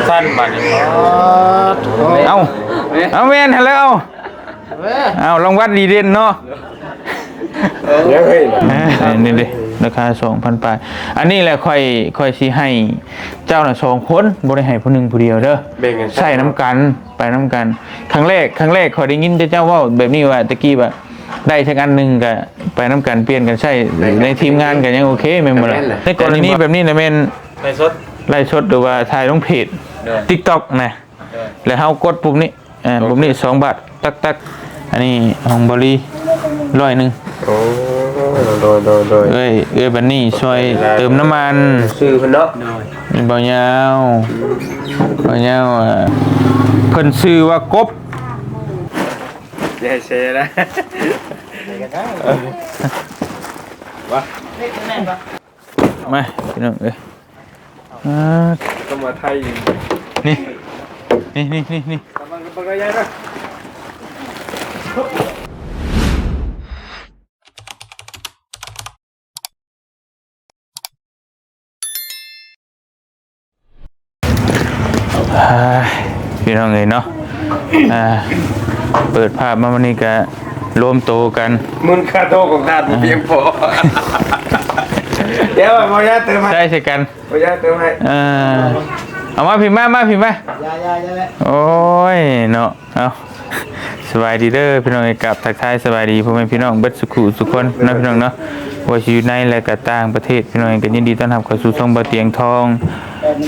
ຕັນບາດນີ້. ເອົ້າ ເອົາ ແມ່ນຫັ້ນແຫຼະ ເອົາ ເອົາ ລາງວັນດີເດັ່ນເນາະ. ເອີ ນີ້ເດ້ ລາຄາສອງພັນປາຍ. ອັນນີ້ແຫຼະ ຂ້ອຍ ຂ້ອຍຊິໃຫ້ເຈົ້ານະສອງຄົນ ບໍ່ໄດ້ໃຫ້ຜູ້ໜຶ່ງຜູ້ດຽວເດີ. ແບ່ງກັນໃຊ້ນຳກັນ ໄປນຳກັນ. ຄັ້ງແລກ ຄັ້ງແລກຂ້ອຍໄດ້ຍິນແຕ່ເຈົ້າເວົ້າແບບນີ້ວ່າ ຕະກີ້ວ່າໄດ້ຈັກອັນໜຶ່ງກະໄປນຳກັນ ປ່ຽນກັນໃຊ້ ໃນທີມງານກະຍັງໂອເຄ ແມ່ນບໍ່ລະ? ໃນກໍລະນີແບບນີ້ນະແມ່ນໄລຟ໌ສົດ ໄລຟ໌ສົດ ຫຼືວ່າຖ່າຍລົງເພຈ TikTok ນະ ແລ້ວເຮົາກົດປຸ່ມນີ້ ອ່າ ປຸ່ມນີ້ສອງບາດ ຕັກໆ. ອັນນີ້ຂອງບໍລີ ຮ້ອຍໜຶ່ງ. ໂອ້ ໂດຍ ໂດຍ ໂດຍ ເອີຍ ເອີຍ ບັດນີ້ຊ່ວຍເຕີມນ້ຳມັນ ຊື່ເພິ່ນເນາະ. ໂດຍ ບ່າວຍາວ ບ່າວຍາວ ອ່າ ເພິ່ນຊື່ວ່າກົບ ຢ່າໃຫ້ເຊນະ ມາ ພີ່ນ້ອງເອີຍ ອ່າ ກໍມາໄທ ນີ້ ນີ້ ນີ້ ນີ້ ນີ້ ອ່າ ພີ່ນ້ອງເອີຍເນາະ ອ່າ ເປີດພາບມາມື້ນີ້ກະລວມໂຕກັນ ມູນຄ່າໂຕຂອງທ່ານບໍ່ພຽງພໍ ດຽວບໍ່ຍາກເຕີມໃຫ້ ໃຊ້ໃສ່ກັນ ບໍ່ຍາກເຕີມໃຫ້ ເອີ ເອົາມາພີ້ມາ ມາພີ້ມາ ຢ່າ ຢ່າ ຢ່າແຫຼະ ໂອ້ຍເນາະ. ເອົ້າ ສະບາຍດີເດີພີ່ນ້ອງເອີຍ ກັບທັກທາຍສະບາຍດີພໍ່ແມ່ພີ່ນ້ອງເບິດສຸຂູສຸຄົນເນາະ ພີ່ນ້ອງເນາະ ວ່າຊິຢູ່ໃນ ແລະກະຕ່າງປະເທດ ພີ່ນ້ອງເອີຍ ກໍຍິນດີຕ້ອນຮັບເຂົ້າສູ່ຊ່ອງບ່າວຕຽງທອງ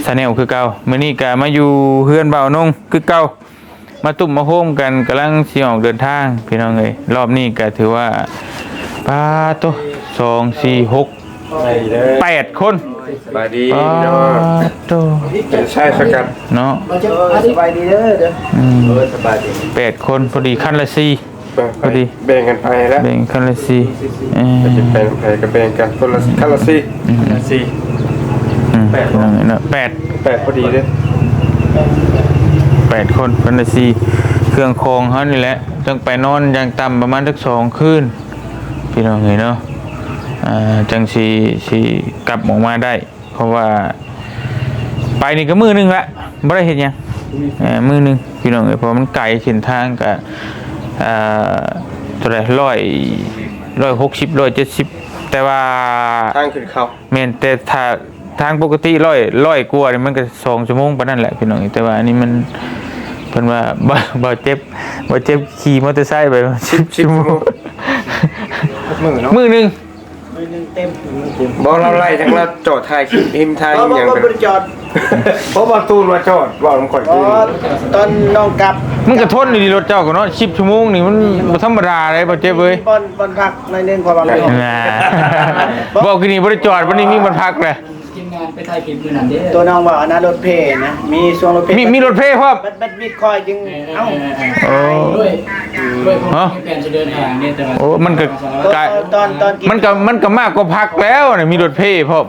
Channel ຄືເກົ່າ. ມື້ນີ້ກະມາຢູ່ເຮືອນບ່າວນົງຄືເກົ່າ ມາຕຸ້ມມາໂຮມກັນ ກຳລັງຊິອອກເດີນທາງ ພີ່ນ້ອງເອີຍ. ລອບນີ້ກະຖືວ່າ ປາໂຕ ສອງ ສີ່ ຫົກ ໄປເດີ ແປດຄົນ. ສະບາຍດີພີ່ນ້ອງ ໂຕ ເປັນຊາຍສະກັດເນາະ ສະບາຍດີເດີ ອືມ ເອີ ສະບາຍດີ ແປດຄົນ ພໍດີຄັນລະສີ່ ພໍດີ ແບ່ງກັນໄປແລ້ວ ແບ່ງຄັນລະສີ່ ເອີ ຈະໄປນຳໃຜກໍແບ່ງກັນຄົນລະ ຄັນລະສີ່ ອືມ ສີ່ ອືມ ແປດ ພີ່ນ້ອງເນາະ ແປດ ແປດພໍດີເດ້ ແປດຄົນ ຄັນລະສີ່ ເຄື່ອງຂອງເຮົານີ້ແຫຼະ ຕ້ອງໄປນອນຢ່າງຕ່ຳປະມານຈັກສອງຄືນ ພີ່ນ້ອງເອີຍເນາະ ອ່າ ຈັ່ງຊິ ຊິກັບອອກມາໄດ້ ເພາະວ່າໄປນີ້ກໍມື້ໜຶ່ງລະ ບໍ່ໄດ້ເຮັດຫຍັງ ເອີ ມື້ໜຶ່ງພີ່ນ້ອງເອີຍ ເພາະມັນໄກ ເສັ້ນທາງກໍ ເອີ ເທົ່າໃດ ຮ້ອຍ ຮ້ອຍຫົກສິບ ຮ້ອຍເຈັດສິບ ແຕ່ວ່າທາງຂຶ້ນເຂົາ ແມ່ນ ແຕ່ຖ້າທາງປົກກະຕິ ຮ້ອຍ ຮ້ອຍກວ່ານີ້ ມັນກໍສອງຊົ່ວໂມງປານນັ້ນແຫຼະພີ່ນ້ອງ ແຕ່ວ່າອັນນີ້ມັນ ເພິ່ນວ່າ ບໍ່ ບໍ່ເຈັບ ບໍ່ເຈັບຂີ່ມໍເຕີໄຊໄປສິບ ສິບຊົ່ວໂມງ ມື້ໜຶ່ງ ມື້ໜຶ່ງເຕັມ ບໍ່ ລາວໄລ່ທັງລາວຈອດຖ່າຍຄລິບຮິມທາງອີ່ຫຍັງ ບໍ່ ບໍ່ໄດ້ຈອດ ເພາະວ່າຕູນວ່າຈອດ ເວົ້ານຳຂ້ອຍ ບໍ່ ຕອນນ້ອງກັບ ມັນກະທົນດີ ລົດເຈົ້າກໍເນາະ ສິບຊົ່ວໂມງນີ້ມັນບໍ່ທຳມະດາເດ້ ບໍ່ເຈັບເອີຍ ບ່ອນ ບ່ອນພັກໜ້ອຍໜຶ່ງ ເພາະວ່າ ນະ ເວົ້າຄືນີ້ບໍ່ໄດ້ຈອດ ບັດນີ້ມີບ່ອນພັກແຫຼະ ທີມງານໄປຖ່າຍຄລິບມື້ນັ້ນເດ້ ຕົວນ້ອງວ່າອັນນັ້ນລົດເພນະ ມີຊ່ວງລົດເພ ມີ ມີລົດເພພ້ອມ ບັດ ບັດວິດຂ້ອຍຈຶ່ງ ເອີ ເອົ້າ ໂອ້ ດ້ວຍ ດ້ວຍຄວາມ ຮະ ແຜນຈະເດີນທາງເດ້ ແຕ່ວ່າ ໂອ້ ມັນກໍ ຕອນ ກະ ຕອນ ຕອນ ມັນກໍ ມັນກໍມາກກວ່າພັກແລ້ວນະ ມີລົດເພພ້ອມ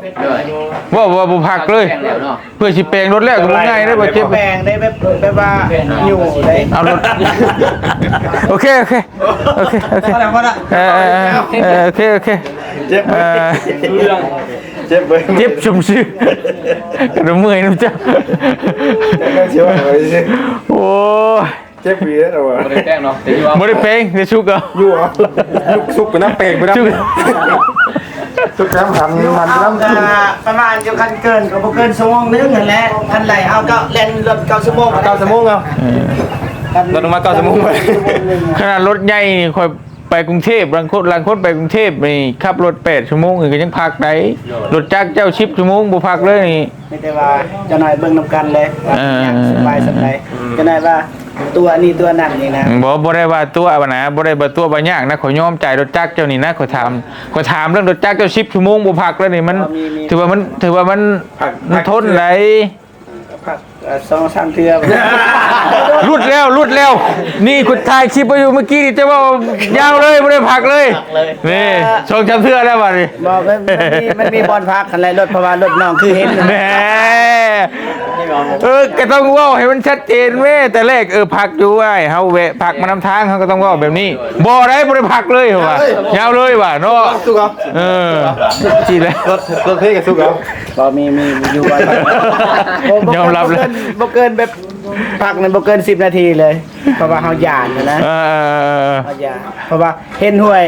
ເວົ້າວ່າບໍ່ພັກເລີຍ ແປງແລ້ວເນາະ ເພື່ອຊິແປງລົດແລ້ວກໍບໍ່ງ່າຍເດ້ ບໍ່ເຈັບ ແປງໄດ້ແບບ ແບບວ່າຢູ່ໄດ້ ເອົາລົດ ໂອເຄ ໂອເຄ ໂອເຄ ໂອເຄ ພໍແລ້ວ ພໍແລ້ວ ເອີ ເອີ ເອີ ໂອເຄ ໂອເຄ ເຈັບ ເອີ ເຈັບເວີຍ ເຈັບສົມຊື່ ກະເມື່ອຍນຳເຈົ້າ ໂອ້ຍ ເຈັບອີ່ຫຼີແລ້ວວ່າ ບໍ່ໄດ້ແປງເນາະ ແຕ່ຢູ່ວ່າ ບໍ່ໄດ້ແປງ ໄດ້ສຸກເອົາ ຢູ່ເອົາ ສຸກໄປນຳ ແປງໄປນຳ ສຸກນຳ ຫັນ ຫັນໄປນຳ ປະມານຢູ່ ຄັນເກີນກໍບໍ່ເກີນຊົ່ວໂມງໜຶ່ງຫັ້ນແຫຼະ ຄັນໄຫຼເຮົາກໍແລ່ນລົດເກົ້າຊົ່ວໂມງ ເກົ້າຊົ່ວໂມງເອົາ ເອີ ລົດອອກມາເກົ້າຊົ່ວໂມງ ຂະໜາດລົດໃຫຍ່ນີ້ ຂ້ອຍໄປກຸງເທບ ລາງຄົນ ລາງຄົນໄປກຸງເທບນີ້ ຂັບລົດແປດຊົ່ວໂມງນີ້ກໍຍັງພັກໄດ້ ລົດຈັກເຈົ້າສິບຊົ່ວໂມງບໍ່ພັກເລີຍນີ້ ມີແຕ່ວ່າເຈົ້າໜ້ອຍເບິ່ງນຳກັນແຫຼະ ເອີ ວ່າຊິໄປສ່ຳໃດ ເຈົ້າໜ້ອຍວ່າຕົວະອັນນີ້ຕົວະນັ້ນນີ້ນະ ບໍ່ ບໍ່ໄດ້ວ່າຕົວະວ່ານະ ບໍ່ໄດ້ວ່າຕົວະວ່າຍາກນະ ຂ້ອຍຍອມຈ່າຍລົດຈັກເຈົ້ານີ້ນະ ຂ້ອຍຖາມ ຂ້ອຍຖາມເລື່ອງລົດຈັກເຈົ້າສິບຊົ່ວໂມງບໍ່ພັກເລີຍນີ້ ມັນ ມີ ມີ ຖືວ່າມັນ ຖືວ່າມັນ ມັນທົນໄດ໋ ພັກ ເອີ ສອງສາມເທື່ອ ຫຼຸດແລ້ວ ຫຼຸດແລ້ວ ນີ້ຂ້ອຍຖ່າຍຄລິບໄວ້ຢູ່ເມື່ອກີ້ນີ້ ແຕ່ວ່າຍາວເລີຍ ບໍ່ໄດ້ພັກເລີຍ ນີ້ ສອງສາມເທື່ອແລ້ວບາດນີ້ ບໍ່ ມັນ ມັນມີ ມັນມີບ່ອນພັກຫັ້ນແຫຼະ ລົດ ເພາະວ່າລົດນ້ອງຄືເຫັນ ແນ່ ເອີ ກໍຕ້ອງເວົ້າໃຫ້ມັນຊັດເຈນແມ້ ແຕ່ແລກ ເອີ ພັກຢູ່ອ້າຍ ເຮົາແວະພັກມານຳທາງ ເຮົາກໍຕ້ອງເວົ້າແບບນີ້ ບໍ່ໄດ້ ບໍ່ໄດ້ພັກເລີຍ ເພາະວ່າຍາວເລີຍວ່າເນາະ ເອີ ຊິແລ້ວ ລົດ ລົດເພກະສຸກເອົາ ບໍ່ ມີ ມີຢູ່ ຍອມຮັບແລ້ວ ບໍ່ເກີນແບບ ພັກນັ້ນບໍ່ເກີນສິບນາທີເລີຍ ເພາະວ່າເຮົາຢ້ານນະ ເອີ ເຮົາຢ້ານ ເພາະວ່າເຫັນຫ້ວຍ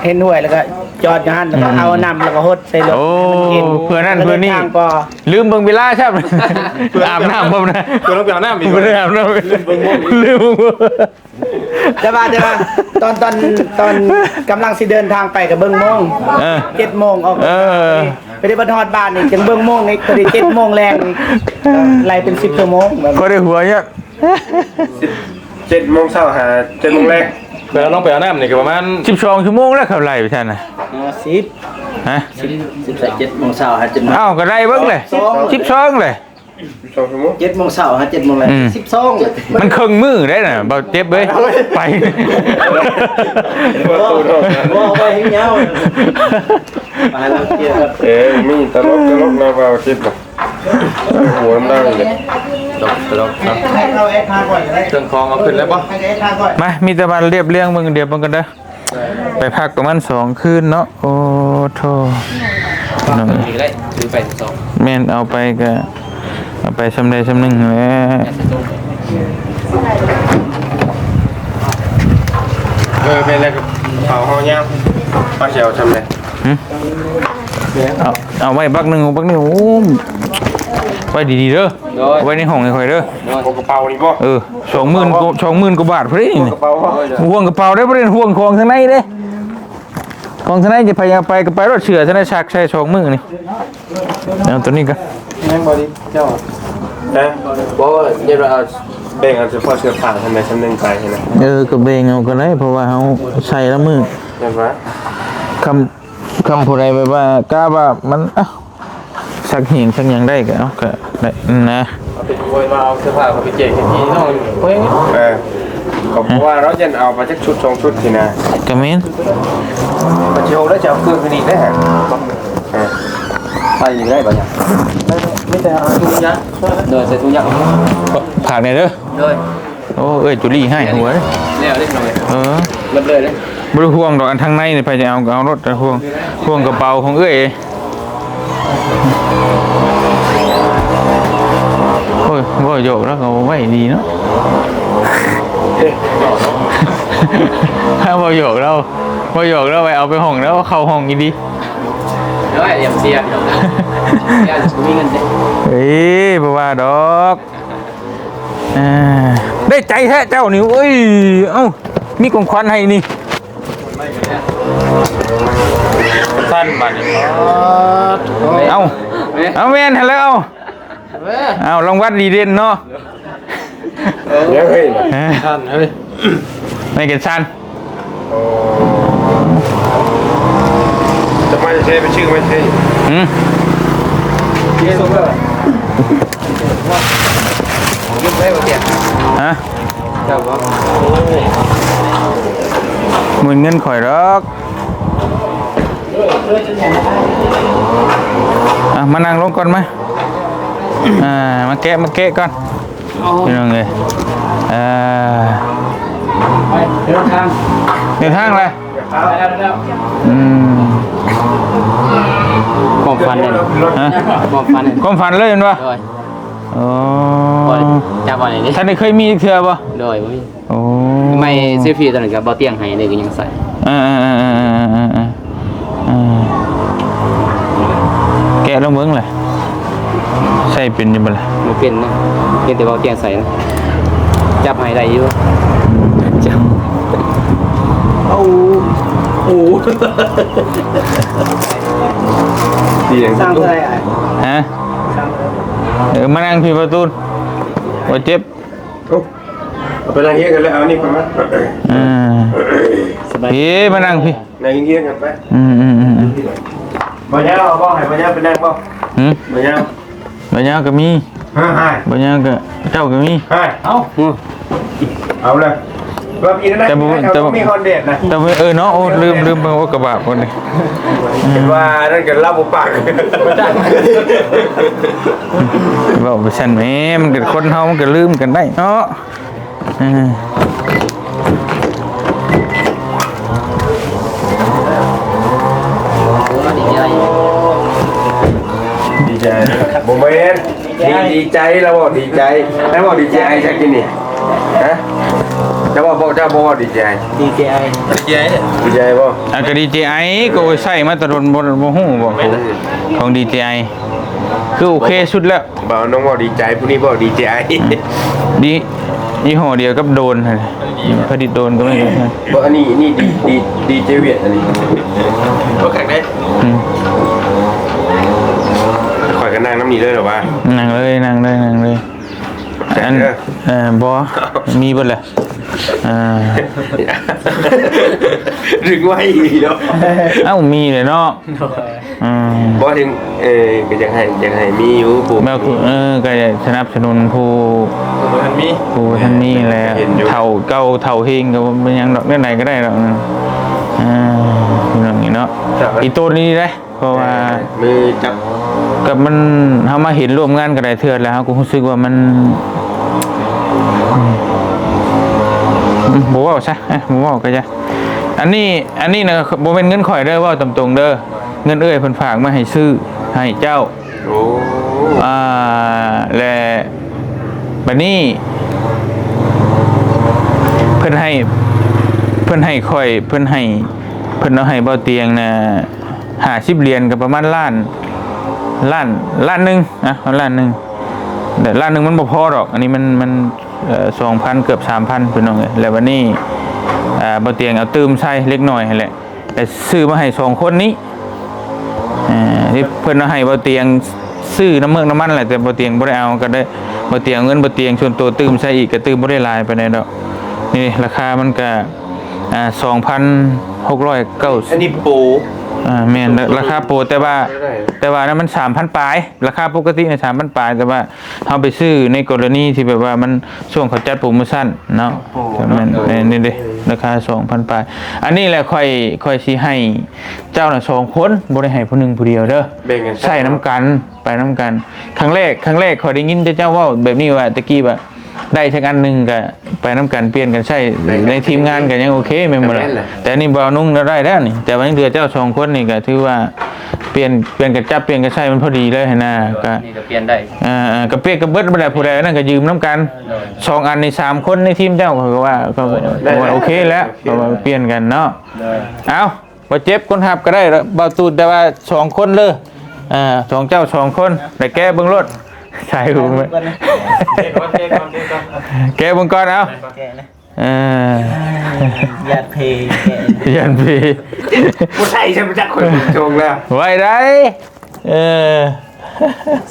ເຫັນຫ້ວຍແລ້ວກໍຈອດຢູ່ຫັ້ນ ແລ້ວກໍເອົານ້ຳ ແລ້ວກໍຫົດໃສ່ລົດ ໂອ້ ໃຫ້ມັນກິນ ເພື່ອນັ້ນເພື່ອນີ້ ແລ້ວກໍເດີນທາງຕໍ່ ລືມເບິ່ງເວລາຊ້ຳ ອາບນ້ຳພ້ອມນະ ເພື່ອລງໄປອາບນ້ຳອີກ ບໍ່ໄດ້ອາບນ້ຳ ລືມເບິ່ງໂມງ ລືມເບິ່ງໂມງ ແຕ່ວ່າ ແຕ່ວ່າຕອນ ຕອນ ຕອນກຳລັງຊິເດີນທາງໄປກໍເບິ່ງໂມງ ເອີ ເຈັດໂມງອອກ ເອີ ພໍດີ ພໍດີບັດຮອດບ້ານນີ້ຈຶ່ງເບິ່ງໂມງອີກ ພໍດີເຈັດໂມງແລງນີ້ ໄລ່ເປັນສິບຊົ່ວໂມງ ກໍໄດ້ຫົວເຍາະ ສິບເຈັດໂມງເຊົ້າຫາເຈັດໂມງແລງ ເວລາລົງໄປອາບນ້ຳນີ້ກໍປະມານສິບສອງຊົ່ວໂມງແລ້ວ ເຂົາໄລ່ໄປຊັ້ນນະ ຫ້າສິບ ຮະ ສິບ ສິບເຈັດໂມງເຊົ້າຫາເຈັດໂມງ ເອົ້າ ກໍໄດ້ເບິ່ງເລີຍ ສອງ ສິບສອງເລີຍ ສິບສອງຊົ່ວໂມງ ເຈັດໂມງເຊົ້າຫາເຈັດໂມງແລງ ອືມ ສິບສອງ ມັນເຄິ່ງມື້ໄດ້ນະ ບໍ່ເຈັບເວີຍ ໄປ ບໍ່ ບໍ່ໄປໃຫ້ຍາວ ເອີ ມີຕະຫຼົກ ຕະຫຼົກນະ ເວົ້າເຈັບນະ ຫົວນຳເລີຍ ຕະຫຼົກ ຕະຫຼົກເນາະ ເຄື່ອງຂອງເອົາຂຶ້ນແລ້ວບໍ່? ມາ ມີແຕ່ວ່າລຽບລຽງເບິ່ງ ດຽວເບິ່ງກັນເດີ. ໄປພັກປະມານສອງຄືນເນາະ. ໂອ້ໂທ້ ນີ້ກໍໄດ້ ຖືໄປສອງ ແມ່ນ ເອົາໄປກະເອົາໄປສ່ຳໃດສ່ຳໜຶ່ງແຫຼະ. ເອີ ແມ່ນແລ້ວ ກະເປົາເຮົາຍາວ ເຮົາຊິເອົາສ່ຳໃດ? ຫຶ? ເອົາ ເອົາໄວ້ບັກໜຶ່ງ ບັກນີ້ ໂອ້ ໄວ້ດີໆເດີ. ໂດຍ ເອົາໄວ້ໃນຫ້ອງໃຫ້ຂ້ອຍເດີ. ໂດຍ ກະເປົານີ້ບໍ່? ເອີ ສອງໝື່ນກວ່າ ສອງໝື່ນກວ່າບາດພຸ້ນເດ. ກະເປົາບໍ່? ຫ່ວງກະເປົາເດ້ ບໍ່ໄດ້ຫ່ວງຂອງທາງໃນເດ້. ຂອງທາງໃນຈະໃຜເອົາໄປກະໄປໂລດ ເສື້ອທາງໃນຊັກໃສ່ສອງມື້ນີ້. ເອົາໂຕນີ້ກ່ອນ ຍັງບໍ່ດີເຈົ້າ. ຮະ? ບໍ່ ເອົາ ແບ່ງເອົາສະເພາະເສື້ອຜ້າທາງໃນສ່ຳໜຶ່ງໄປຫັ້ນນະ. ເອີ ກະແບ່ງເອົາກະໄດ້ ເພາະວ່າເຮົາໃສ່ລະມື້. ແມ່ນຫວາ? ຄຳ ຄຳຜູ້ໃດແບບວ່າ ກະວ່າມັນ ເອົ້າ ຊັກແຫ້ງຊັກຫຍັງໄດ້ກະເອົາ ກະໄດ້ນະ. ເອົາໄປໂວຍມາເອົາເສື້ອຜ້າເຂົາໄປແຈກໃຫ້ພີ່ນ້ອງ. ເອີ ກະບໍ່ວ່າເນາະ ຢ້ານເອົາໄປຈັກຊຸດສອງຊຸດຊີ້ນະ. ກະແມ່ນ ມັນຊິຫົກແລ້ວ ຈະເອົາເຄື່ອງຂຶ້ນອີກໄດ້ຫະ. ເອີ ໃສ່ຢູ່ໄດ້ບໍ່ຫຍັງ ມີແຕ່ເອົາຖົງຢາງ. ໂດຍ ໃສ່ຖົງຢາງ ຝາກແດ່ເດີ. ໂດຍ. ໂອ້ ເອື້ອຍຈູລີ້ຮ້າຍຫົວເດ້. ແລ້ວເດ້ນ້ອງເອີຍ. ເອີ ເບິດເລີຍເດ້. ບໍ່ໄດ້ຫ່ວງດອກ ອັນທາງໃນນີ້ໃຜຈະເອົາກະເອົາໂລດ ແຕ່ຫ່ວງ ຫ່ວງກະເປົາຂອງເອື້ອຍ. ໂອ້ຍ ເວົ້າຫຍອກລາວກະເອົາໄວ້ດີເນາະ. ເວົ້າຫຍອກລາວ ເວົ້າຫຍອກລາວ ໄວ້ເອົາໄປຫ້ອງແລ້ວ ເຂົ້າຫ້ອງອີ່ດີ. ໂອ້ຍ ຢ່າເສຍ ເອີຍ ບໍ່ວ່າດອກ. ອ່າ ໄດ້ໃຈແທ້ເຈົ້ານີ້. ໂອ້ຍ ເອົ້າ ມີຂອງຂວັນໃຫ້ນີ້. ສັ້ນບາດນີ້. ເອົ້າ ເອົ້າ ແມ່ນຫັ້ນແຫຼະ. ເອົ້າ ເອີ ເອົ້າ ລາງວັນດີເດັ່ນເນາະ. ເອີ ເອີ ສັ່ນເຮີ້ຍ ໄມ້ແກ່ນສັ່ນ. ໂອ້ ຈະມາຈະໃຊ້ ໄປຊື້ມາໃຊ້. ຫື? ຮະ? ບໍ່ແມ່ນເງິນຂ້ອຍດອກ. ອ່ະ ມານັ່ງລົງກ່ອນມາ. ອ່າ ມາແກະ ມາແກະກ່ອນ. ພີ່ນ້ອງເອີຍ ເອີ ເດີນທາງ ເດີນທາງແລ້ວ. ອືມ ຄວາມຝັນເດ້. ຮະ? ຄວາມຝັນເດ້. ຄວາມຝັນເລີຍແມ່ນບໍ່? ໂດຍ. ໂອ້ ຈັບເອົານີ້ເດ້. ທ່ານໄດ້ເຄີຍມີຈັກເທື່ອບໍ່? ໂດຍ ບໍ່ມີ. ໂອ້ ໄມ້ເຊລຟີໂຕນັ້ນກະບໍ່ຕຽງໃຫ້ເດ້ ກະຍັງໃສ່. ເອີ ເອີ ເອີ ເອີ ເອີ ເອີ ເອີ ແກະລອງເບິ່ງແຫຼະ ໃຊ້ເປັນຢູ່ບໍ່ລະ? ບໍ່ເປັນນະ ເປັນແຕ່ເວົ້າຕຽງໃສ່ນະ ຈັບໃຫ້ໄດ້ຢູ່. ຈັບ ເອົາ ໂອ້ ຕຽງ ສ້າງເທົ່າໃດອ້າຍ? ຮະ? ສ້າງເທົ່າໃດ? ເອີ ມານັ່ງພີ້ປະຕູນ ບໍ່ເຈັບ. ໂອ້ ເອົາໄປນັ່ງຮຽງກັນເລີຍ ເອົານີ້ກ່ອນມາ. ອ່າ ສະບາຍດີ ມານັ່ງພີ້ ນັ່ງຮຽງກັນໄປ. ອືມໆໆໆ ບໍ່ຍາວເອົາບໍ່ ໃຫ້ບໍ່ຍາວໄປນັ່ງບໍ່? ຫື? ບໍ່ຍາວ ບໍ່ຍາວກະມີ. ເອີ ໃຫ້ ບໍ່ຍາວກະ ເຈົ້າກະມີ. ໃຫ້ ເອົາ ເອົາເລີຍ. ແຕ່ບໍ່ ແຕ່ບໍ່ມີຮອນແດດນະ ແຕ່ບໍ່ ເອີເນາະ. ໂອ້ ລືມ ລືມ ເບິ່ງ ໂອ້ ກະບາບຄົນນີ້. ເຫັນວ່ານັ້ນກະລາວບໍ່ປາກ ເວົ້າໄປຊັ້ນແໝ່ ມັນກະ ຄົນເຮົາມັນກະລືມກັນໄດ້ເນາະ. ເອີ ດີໃຈ ບໍ່ແມ່ນ ດີ ດີໃຈ ລາວເວົ້າດີໃຈ ລາວເວົ້າດີເຈໄອ ຈັກກິນນີ້ ຮະ ເຈົ້າເວົ້າ ເຈົ້າບໍ່ເວົ້າດີເຈໄອ ດີເຈໄອ ດີເຈໄອ ດີໃຈບໍ່? ອັນກໍດີເຈໄອ ກໍໂອ້ຍ ໃຊ້ມາແຕ່ດົນ ບໍ່ ບໍ່ຮູ້ບໍ່ ຂອງດີເຈໄອ ຄືໂອເຄສຸດແລ້ວ. ບ່າວນ້ອງເວົ້າດີໃຈ ຜູ້ນີ້ເວົ້າດີເຈໄອ ດີ ຍີ່ຫໍ້ດຽວກັບໂດນ ຜະລິດໂດນກໍແມ່ນ ບໍ່ ອັນນີ້ ນີ້ດີ ດີ ດີເຈວຽດ ອັນນີ້ ບໍ່ຄັກເດ້ ອືມ ຂ້ອຍກໍນັ່ງນຳນີ້ເລີຍເດ້ອວ່າ ນັ່ງເລີຍ ນັ່ງເລີຍ ນັ່ງເລີຍ ອັນ ເອີ ບໍ່ ມີເບິດແຫຼະ ອ່າ ດຶງໄວ້ອີ່ຫຼີເນາະ ເອົ້າ ມີເລີຍເນາະ ອືມ ບໍ່ເຖິງ ເອີ ກໍຢາກໃຫ້ ຢາກໃຫ້ມີຢູ່ຜູ້ ແມ່ນ ເອີ ກໍຢາກສະໜັບສະໜູນຜູ້ ຜູ້ບໍ່ທັນມີ ຜູ້ບໍ່ທັນມີແຫຼະ ເຫັນຢູ່ ເຖົ້າເກົ່າເຖົ້າເຮງກໍບໍ່ເປັນຫຍັງດອກ ແນວໃດກໍໄດ້ດອກ ອ່າ ພີ່ນ້ອງນີ້ເນາະ ອີໂຕນີ້ເດ້ ເພາະວ່າ ເອີ ມືຈັບ ກໍມັນ ເຮົາມາເຫັນຮ່ວມງານກັນຫຼາຍເທື່ອແລ້ວ ເຮົາກໍຮູ້ສຶກວ່າມັນ ອືມ ອືມ ບໍ່ເວົ້າຊະ ເອີ ບໍ່ເວົ້າກໍຢ່າ ອັນນີ້ ອັນນີ້ນະ ບໍ່ແມ່ນເງິນຂ້ອຍເດີ ເວົ້າຕາມຕົງເດີ ເງິນເອື້ອຍເພິ່ນຝາກມາໃຫ້ຊື້ໃຫ້ເຈົ້າ ໂອ້ ອ່າ ແລະ ບັດນີ້ ເພິ່ນໃຫ້ ເພິ່ນໃຫ້ຂ້ອຍ ເພິ່ນໃຫ້ ເພິ່ນເອົາໃຫ້ເບົາຕຽງນະ ຫ້າສິບຫຼຽນ ກໍປະມານລ້ານ ລ້ານ ລ້ານໜຶ່ງ ນະ ເອົາລ້ານໜຶ່ງ ແຕ່ລ້ານໜຶ່ງມັນບໍ່ພໍດອກ ອັນນີ້ມັນ ມັນ ເອີ ສອງພັນ ເກືອບສາມພັນ ພີ່ນ້ອງເອີຍ ແລ້ວບັດນີ້ ອ່າ ເບົາຕຽງເອົາຕື່ມໃສ່ເລັກນ້ອຍຫັ້ນແຫຼະ ແຕ່ຊື້ມາໃຫ້ສອງຄົນນີ້ ເອີ ທີ່ເພິ່ນເອົາໃຫ້ເບົາຕຽງຊື້ນ້ຳເມືອກນ້ຳມັນແຫຼະ ແຕ່ເບົາຕຽງບໍ່ໄດ້ເອົາ ກໍໄດ້ ເບົາຕຽງເອົາເງິນເບົາຕຽງສ່ວນຕົວຕື່ມໃສ່ອີກ ກໍຕື່ມບໍ່ໄດ້ຫຼາຍປານໃດດອກ ນີ້ລາຄາມັນກໍ ອ່າ ສອງພັນຫົກຮ້ອຍເກົ້າສິບ ອັນນີ້ໂປ ອ່າ ແມ່ນ ລາຄາໂປ ແຕ່ວ່າ ແຕ່ວ່ານັ້ນມັນສາມພັນປາຍ ລາຄາປົກກະຕິນີ້ສາມພັນປາຍ ແຕ່ວ່າເຮົາໄປຊື້ໃນກໍລະນີທີ່ແບບວ່າມັນ ຊ່ວງເຂົາຈັດໂປຣໂມຊັນເນາະ ໂອ້ ແມ່ນ ໂດຍ ແມ່ນນີ້ເດ້ ລາຄາສອງພັນປາຍ ອັນນີ້ແຫຼະຂ້ອຍ ຂ້ອຍຊິໃຫ້ເຈົ້ານະສອງຄົນ ບໍ່ໄດ້ໃຫ້ຜູ້ໜຶ່ງຜູ້ດຽວເດີ ແບ່ງກັນໃຊ້ ໃຊ້ນຳກັນ ໄປນຳກັນ ຄັ້ງແລກ ຄັ້ງແລກຂ້ອຍໄດ້ຍິນແຕ່ເຈົ້າເວົ້າແບບນີ້ວ່າ ແຕ່ກີ້ວ່າໄດ້ຈັກອັນໜຶ່ງກະໄປນຳກັນ ປ່ຽນກັນໃຊ້ ໃນທີມງານກະຍັງໂອເຄແມ່ນບໍ່ລະ ແຕ່ອັນນີ້ບ່າວນຸ່ງລາວໄດ້ແລ້ວນີ້ ແຕ່ວ່າຍັງເຫຼືອເຈົ້າສອງຄົນນີ້ກະຖືວ່າປ່ຽນ ປ່ຽນກັນຈັບ ປ່ຽນກັນໃຊ້ ມັນພໍດີເລີຍຫັ້ນນະ ກະ ນີ້ກໍเปลี่ยนได้ ອ່າ ກໍປ່ຽນກັນເບິດ ບໍ່ໄດ້ຜູ້ໃດນັ້ນກໍຢືມນຳກັນ ໂດຍ ສອງອັນນີ້ ສາມຄົນໃນທີມເຈົ້າ ເຂົາກໍວ່າ ກໍ ໂດຍ ໂອເຄແລ້ວ ກໍວ່າປ່ຽນກັນເນາະ ໂດຍ ເອົ້າ ບໍ່ເຈັບຄົນຮັບກໍໄດ້ ບ່າວຕູດ ແຕ່ວ່າສອງຄົນເດີ ອ່າ ສອງເຈົ້າສອງຄົນ ແລ້ວແກະເບິ່ງໂລດ ໃສ່ຫູ ແກະເບິ່ງກ່ອນ ເອົາ ແກະນະ ເອີ ຢ້ານເພ ຢ້ານເພ ບໍ່ໃສ່ ໃສ່ມາຈາກຄົນຊົງແລ້ວ ໄວ້ໄດ້ ເອີ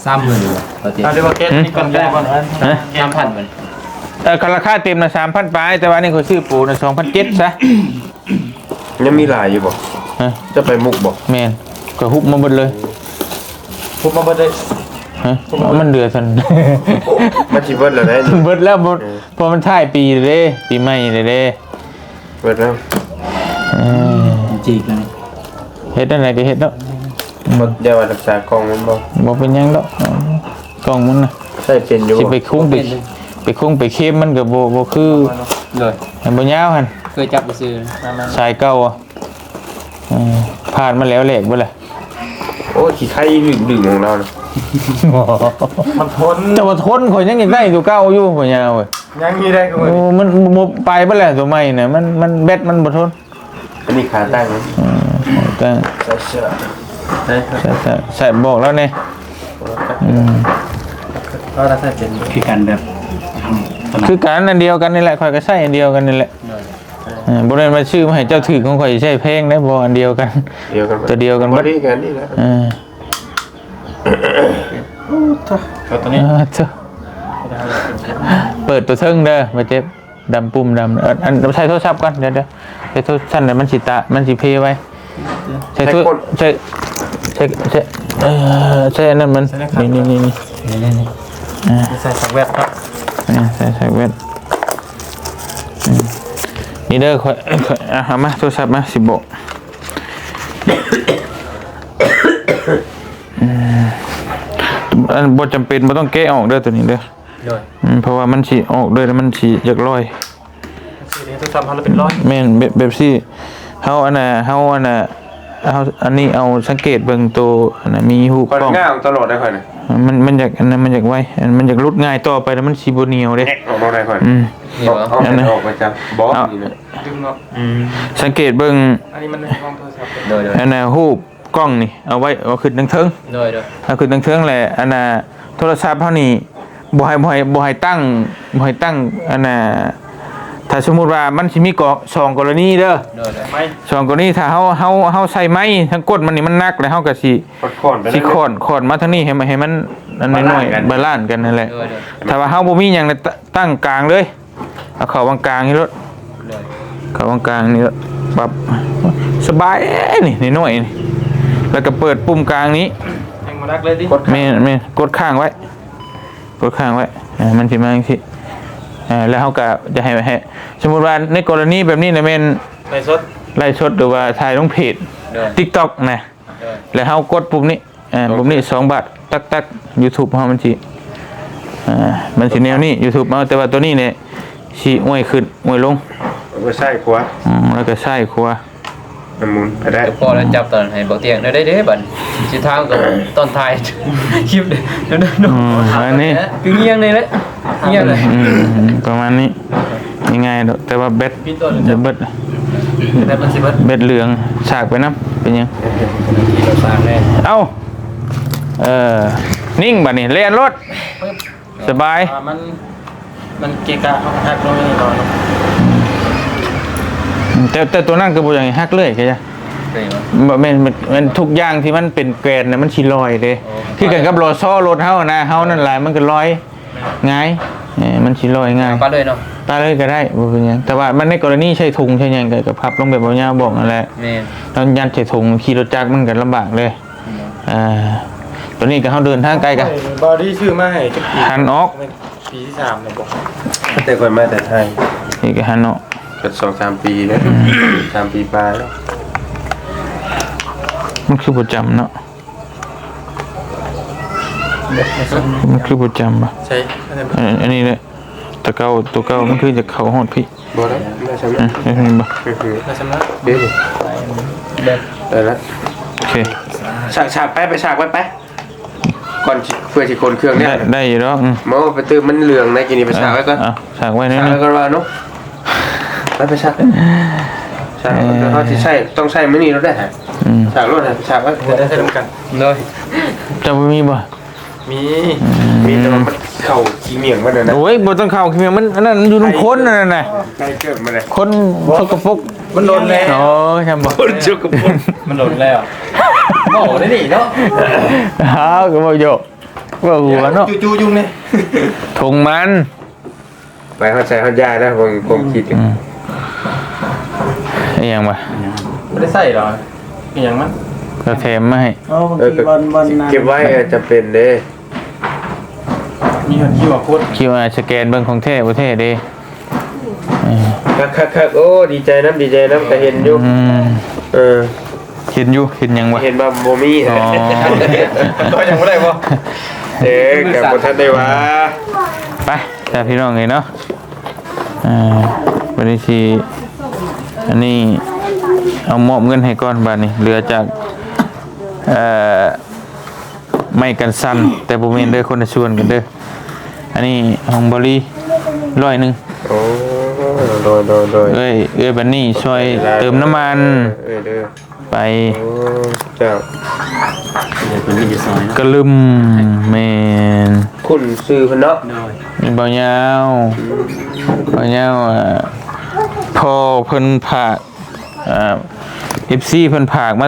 ສາມໝື່ນ ເອົາ ດຽວວ່າແກະນີ້ກ່ອນກໍໄດ້ບໍ່ ຮະ ສາມພັນມັນ ເອີ ລາຄາເຕັມນະ ສາມພັນປາຍ ແຕ່ວ່ານີ້ຂ້ອຍຊື້ໂປນະ ສອງພັນເຈັດຊະ ຍັງມີຫຼາຍຢູ່ບໍ່ ຮະ ຈະໄປມຸກບໍ່ ແມ່ນ ຂ້ອຍຮຸບມາເບິດເລີຍ ຮຸບມາເບິດເລີຍ ຮະ ມັນເຫຼືອຊັ້ນ ມັນຊິເບິດແລ້ວເດ້ ເບິດແລ້ວ ເອີ ເພາະມັນທ້າຍປີແລ້ວເດ້ ປີໃໝ່ແລ້ວເດ້ ເບິດແລ້ວ ເອີ ຈີກແລ້ວ ເຮັດແນວໃດກໍເຮັດເນາະ ບໍ່ ຢ່າວ່າຮັກສາກ້ອງມັນບໍ່ ບໍ່ເປັນຫຍັງດອກ ກ້ອງມັນນະ ໃຊ້ເປັນຢູ່ ຊິໄປຄຸງໄປ ໄປຄຸງໄປເຄັມມັນກໍບໍ່ ບໍ່ຄື ໂດຍ ມັນບໍ່ຍາວຫັ້ນ ເຄີຍຈັບຊື່ໆ ສາຍເກົ່າ ເອີ ຜ່ານມາແລ້ວແຫຼກເບິດລະ ໂອ້ຍ ຂີ້ໄຄດຶງໆຂອງລາວນະ ມັນທົນ ແຕ່ວ່າທົນ ຂ້ອຍຍັງຢາກໄດ້ຕົວເກົ່າຢູ່ ພະຍາເອີຍ ຍັງມີໄດ້ຄືມື້ ໂອ້ ມັນບໍ່ໄປເບິດແລ້ວ ຕົວໃໝ່ນະ ມັນ ມັນແບັດມັນບໍ່ທົນ ອັນນີ້ຂາຕັ້ງ ເອີ ຂາຕັ້ງ ໃສ່ເສື້ອ ໃສ່ ໃສ່ ໃສ່ ບອກລາວແດ່ ອືມ ກໍລາວໃສ່ເປັນ ຄືກັນແບບ ຄືກັນ ອັນດຽວກັນນີ້ແຫຼະ ຂ້ອຍກໍໃຊ້ອັນດຽວກັນນີ້ແຫຼະ ໂດຍ ເອີ ບໍ່ໄດ້ມາຊື້ມາໃຫ້ເຈົ້າຖືກ ຂອງຂ້ອຍໃຊ້ແພງໄດ໋ ບໍ່ ອັນດຽວກັນ ດຽວກັນ ຕົວດຽວກັນເບິດ ພໍດີກັນນີ້ແຫຼະ ເອີ ໂອ້ ໂທ້ ເອົາຕົວນີ້ ເອີ ໂທ້ ເປີດຕົວເທິງເດີ ບໍ່ເຈັບ ດຳປຸ່ມດຳ ເອີ ອັນ ໃສ່ໂທລະສັບກ່ອນ ດຽວໆ ໃສ່ໂທລະສັບ ມັນຊິຕະ ມັນຊິເພໄວ ໃສ່ໂທ ໃສ່ ໃສ່ ໃສ່ ເອີ ໃສ່ອັນນັ້ນມັນ ໃສ່ໃນຂັນ ນີ້ໆໆ ນີ້ໆ ອ່າ ໃສ່ສັກແວັດເນາະ ອ່າ ໃສ່ສັກແວັດ ອືມ ນີ້ເດີ ຂ້ອຍ ຂ້ອຍ ອ່າ ເອົາມາ ໂທລະສັບມາ ຊິບອກ ອືມ ອັນ ບໍ່ຈຳເປັນ ບໍ່ຕ້ອງແກະອອກເດີ ຕົວນີ້ເດີ ໂດຍ ອືມ ເພາະວ່າມັນຊິອອກເລີຍ ແລ້ວມັນຊິຢາກລອຍ ຊິເຮັດໂທລະສັບເຮົາລະເປັນລອຍ ແມ່ນ ແບບ ແບບຊີ້ ເຮົາອັນນ່າ ເຮົາອັນນ່າ ເຮົາອັນນີ້ເອົາສັງເກດເບິ່ງໂຕອັນນ່າ ມີຮູບກ້ອງ ຂ້ອຍງ່າຍຕະຫຼອດເດ້ຂ້ອຍນະ ມັນ ມັນຢາກ ອັນນັ້ນມັນຢາກໄວ ອັນ ມັນຢາກຫຼຸດງ່າຍ ຕໍ່ໄປແລ້ວມັນຊິບໍ່ໜຽວເດ້. ແນະອອກບໍ່ໄດ້ຂ້ອຍ. ອືມ ນີ້ຫວະ? ເອົາແຜ່ນອອກໄປຊະ. ບໍ່ ນີ້ແຫຼະ ດຶງເນາະ. ອືມ ສັງເກດເບິ່ງ ອັນນີ້ມັນໃນກ້ອງໂທລະສັບ. ໂດຍໆ ອັນນ່າ ຮູບກ້ອງນີ້ເອົາໄວ້ ເອົາຂຶ້ນເທິງໆ. ໂດຍໆ ເອົາຂຶ້ນເທິງໆ ແລະ ອັນນ່າ ໂທລະສັບເຮົານີ້ ບໍ່ໃຫ້ ບໍ່ໃຫ້ ບໍ່ໃຫ້ຕັ້ງ ບໍ່ໃຫ້ຕັ້ງ ອັນນ່າ ຖ້າສົມມຸດວ່າມັນຊິມີກໍ ສອງກໍລະນີເດີ. ໂດຍໆ ສອງກໍລະນີ ຖ້າເຮົາ ເຮົາ ເຮົາໃສ່ໄມ້ທາງກົ້ນມັນນີ້ມັນໜັກ ແລ້ວເຮົາກໍຊິ ຂ້ອນໄປ ຊິຂ້ອນ ຂ້ອນມາທາງນີ້ໃຫ້ມັນ ໃຫ້ມັນອັນນ້ອຍໆ ບາລານກັນ ບາລານກັນນັ້ນແຫຼະ. ໂດຍໆ ຖ້າວ່າເຮົາບໍ່ມີຫຍັງນະ ຕ- ຕັ້ງກາງເລີຍ ເອົາເຂົ້າວາງກາງນີ້ໂລດ. ໂດຍ ເຂົ້າວາງກາງນີ້ໂລດ ປັບ ສະບາຍນີ້ ນ້ອຍໆ ນີ້ ແລ້ວກໍເປີດປຸ່ມກາງນີ້ ແຮງບໍ່ໜັກເລີຍຕິ. ແມ່ນໆ ກົດຄ້າງໄວ້ ກົດຄ້າງໄວ້ ເອີ ມັນຊິມາຈັ່ງຊີ້. ເອີ ແລ້ວເຮົາກໍຈະໃຫ້ ໃຫ້ ສົມມຸດວ່າໃນກໍລະນີແບບນີ້ນະ ແມ່ນໄລຟ໌ສົດ ໄລຟ໌ສົດ ຫຼືວ່າຖ່າຍລົງເພຈ ໂດຍ TikTok ນະ. ໂດຍ ແລ້ວເຮົາກົດປຸ່ມນີ້ ເອີ ໂອເຄ ປຸ່ມນີ້ສອງບາດ ຕັກໆ YouTube ເຮົາມັນຊິ ເອີ ມັນຊິແນວນີ້ YouTube ເຮົາ. ແຕ່ວ່າຕົວນີ້ນີ້ຊິອວຍຂຶ້ນອວຍລົງ ແລ້ວກໍຊ້າຍຂວາ. ອືມ ແລ້ວກໍຊ້າຍຂວາ ໝູນໄປໄດ້. ແຕ່ພໍແລ້ວ ຈັບຕອນໃຫ້ເບົາຕຽງໄດ້ເດ້ບັດ ຊິຖາມກໍຕອນຖ່າຍຄລິບເດ້. ອືມ ອັນນີ້ຄືງຽງນີ້ແຫຼະ ງຽງເລີຍ. ອືມ ປະມານນີ້ ງ່າຍໆດອກ ແຕ່ວ່າແບັດຈະເບິດ ແບັດມັນຊິເບິດ ແບັດເຫຼືອງ ສາກໄປນຳ ເປັນຫຍັງ? ເອົາ ເອີ ນິ່ງບາດນີ້ ແລ່ນໂລດ ປຶບ ສະບາຍ. ອ່າ ມັນ ມັນເກະກະ ເຮົາກໍຫັກລົງນີ້ກ່ອນເນາະ. ແຕ່ ແຕ່ຕົວນັ້ນກໍບໍ່ຢາກໃຫ້ຫັກເລີຍ ກະຢ່າ ບໍ່ແມ່ນ ແມ່ນ ແມ່ນທຸກຢ່າງທີ່ມັນເປັນແກນນະ ມັນຊິລອຍເດ້. ອໍ ຄືກັນກັບລໍ້ຊໍລົດເຮົານະ ເຮົານັ້ນຫຼາຍມັນກໍລອຍງ່າຍ ເອີ ມັນຊິລອຍງ່າຍ. ປະເລີຍເນາະ ປະເລີຍກໍໄດ້ ບໍ່ເປັນຫຍັງ. ແຕ່ວ່າມັນໃນກໍລະນີໃສ່ຖົງໃສ່ຫຍັງ ກໍ ກໍພັບລົງແບບເບົາຍາວບອກນັ້ນແຫຼະ. ແມ່ນ ແລ້ວຍັດໃສ່ຖົງຂີ່ລົດຈັກມັນກໍລຳບາກເລີຍ. ອືມ ອ່າ ຕອນນີ້ກໍເຮົາເດີນທາງໄກກະ ເບົາດີຊື້ມາໃຫ້ຈັກປີ ຫັນອອກ ແມ່ນປີທີສາມແລ້ວບໍ? ແຕ່ຂ້ອຍມາແຕ່ໄທ ນີ້ກໍຫັນເນາະ ກໍສອງສາມປີແລ້ວ ອືມ ສາມປີປາຍແລ້ວ. ມັນຄືບໍ່ຈຳເນາະ ມັນຄືບໍ່ຈຳວະ? ໃສ່ ອັນ ອັນນີ້ແຫຼະ ຕະເກົ່າ ຕົວເກົ່າມັນຄືຈະເຂົ້າຮອດພີ້. ບໍ່ໄດ້ ໄດ້ຊຳນັ້ນ ເອີ ເຫັນບໍ່? ໄດ້ຊຳນັ້ນ ເດ້ ໄດ້ລະ ໂອເຄ. ສາກ ສາກໄປ ໄປສາກໄປ ໄປ ກ່ອນຊິ ເພື່ອຊິຂົນເຄື່ອງແລ້ວ ໄດ້ ໄດ້ຢູ່ດອກ. ອືມ ໝໍໄປຕື່ມ ມັນເຫຼືອງໃນກີ້ນີ້ ໄປສາກໄວ້ກ່ອນ. ເອົາ ສາກໄວ້ແນວ ສາກໄວ້ກ່ອນວ່າເນາະ ໄປ ໄປສາກ ສາກ ເອີ ເຮົາຊິໃຊ້ ຕ້ອງໃຊ້ມື້ນີ້ໂລດໄດ໋. ອືມ ສາກໂລດ ສາກໄວ້ ໄດ້ ໄດ້ນຳກັນ. ໂດຍ ເຈົ້າບໍ່ມີບໍ່? ມີ ອືມ ມີແຕ່ວ່າມັນເຂົ້າຂີ້ໝ້ຽງມັນນະ. ໂອ້ຍ ບໍ່ຕ້ອງເຂົ້າຂີ້ໝ້ຽງ ມັນ ອັນນັ້ນມັນຢູ່ນຳຄົນ ອັນນັ້ນນະ ໃກ້ເກີບມັນນະ ຄົນສົກກະປົກ ມັນໂດນແລ້ວ. ໂອ້ຍ ຈຳບໍ່ ຄົນສົກກະປົກ ມັນໂດນແລ້ວ. ເວົ້າໄດ້ນີ້ເນາະ ເຮົາກໍເວົ້າຢອກ ເວົ້າຫົວເນາະ ຈູໆ ຍຸງນີ້ ຖົງມັນ. ໄປຮອດໃສຮອດຢາແລ້ວ ເບິ່ງຄວາມຄິດ. ອືມ ອີຫຍັງວະ? ບໍ່ໄດ້ໃຊ້ດອກ ອີຫຍັງມັນ ລາວແຖມມາໃຫ້. ເອີ ບາງທີ ເອີ ກໍ ວັນ ວັນນັ້ນ ເກັບໄວ້ ເອີ ຈຳເປັນເດ້. ມີ QR code QR ສະແກນເບິ່ງຂອງແທ້ບໍ່ແທ້ເດ້. ເອີ ຄັກໆໆ ໂອ້ ດີໃຈນຳ ດີໃຈນຳ ກໍເຫັນຢູ່. ອືມ ເອີ ເຫັນຢູ່ ເຫັນຫຍັງວະ? ເຫັນວ່າບໍ່ມີ. ອໍ ກໍຍັງບໍ່ໄດ້ບໍ່? ເອີ ກໍບໍ່ທັນໄດ້ວ່າ. ໄປ ຈ້າ ພີ່ນ້ອງເອີຍເນາະ. ອ່າ ບັດນີ້ຊິ ອັນນີ້ ເອົາມອບເງິນໃຫ້ກ່ອນ. ບາດນີ້ເຫຼືອຈາກ ເອີ ໄມ້ກັນສັ່ນ ແຕ່ບໍ່ແມ່ນເດີ ຄົນລະສ່ວນກັນເດີ. ອັນນີ້ຂອງບໍລີ ຮ້ອຍໜຶ່ງ. ໂອ້ ໂດຍໆໆ ເອີຍ ເອີຍ ບັດນີ້ຊ່ອຍເຕີມນ້ຳມັນ ເອີ ເອີ ເດີ ໄປ. ໂອ້ ເຈົ້າ ກະລຶມ. ແມ່ນ ຄຸ້ນຊື່ເພິ່ນເນາະ. ໂດຍ ບ່າວຍາວ ອືມ ບ່າວຍາວ ອ່າ ພໍ່ເພິ່ນຝາກ ອ່າ ເອັຟຊີ ເພິ່ນຝາກມາ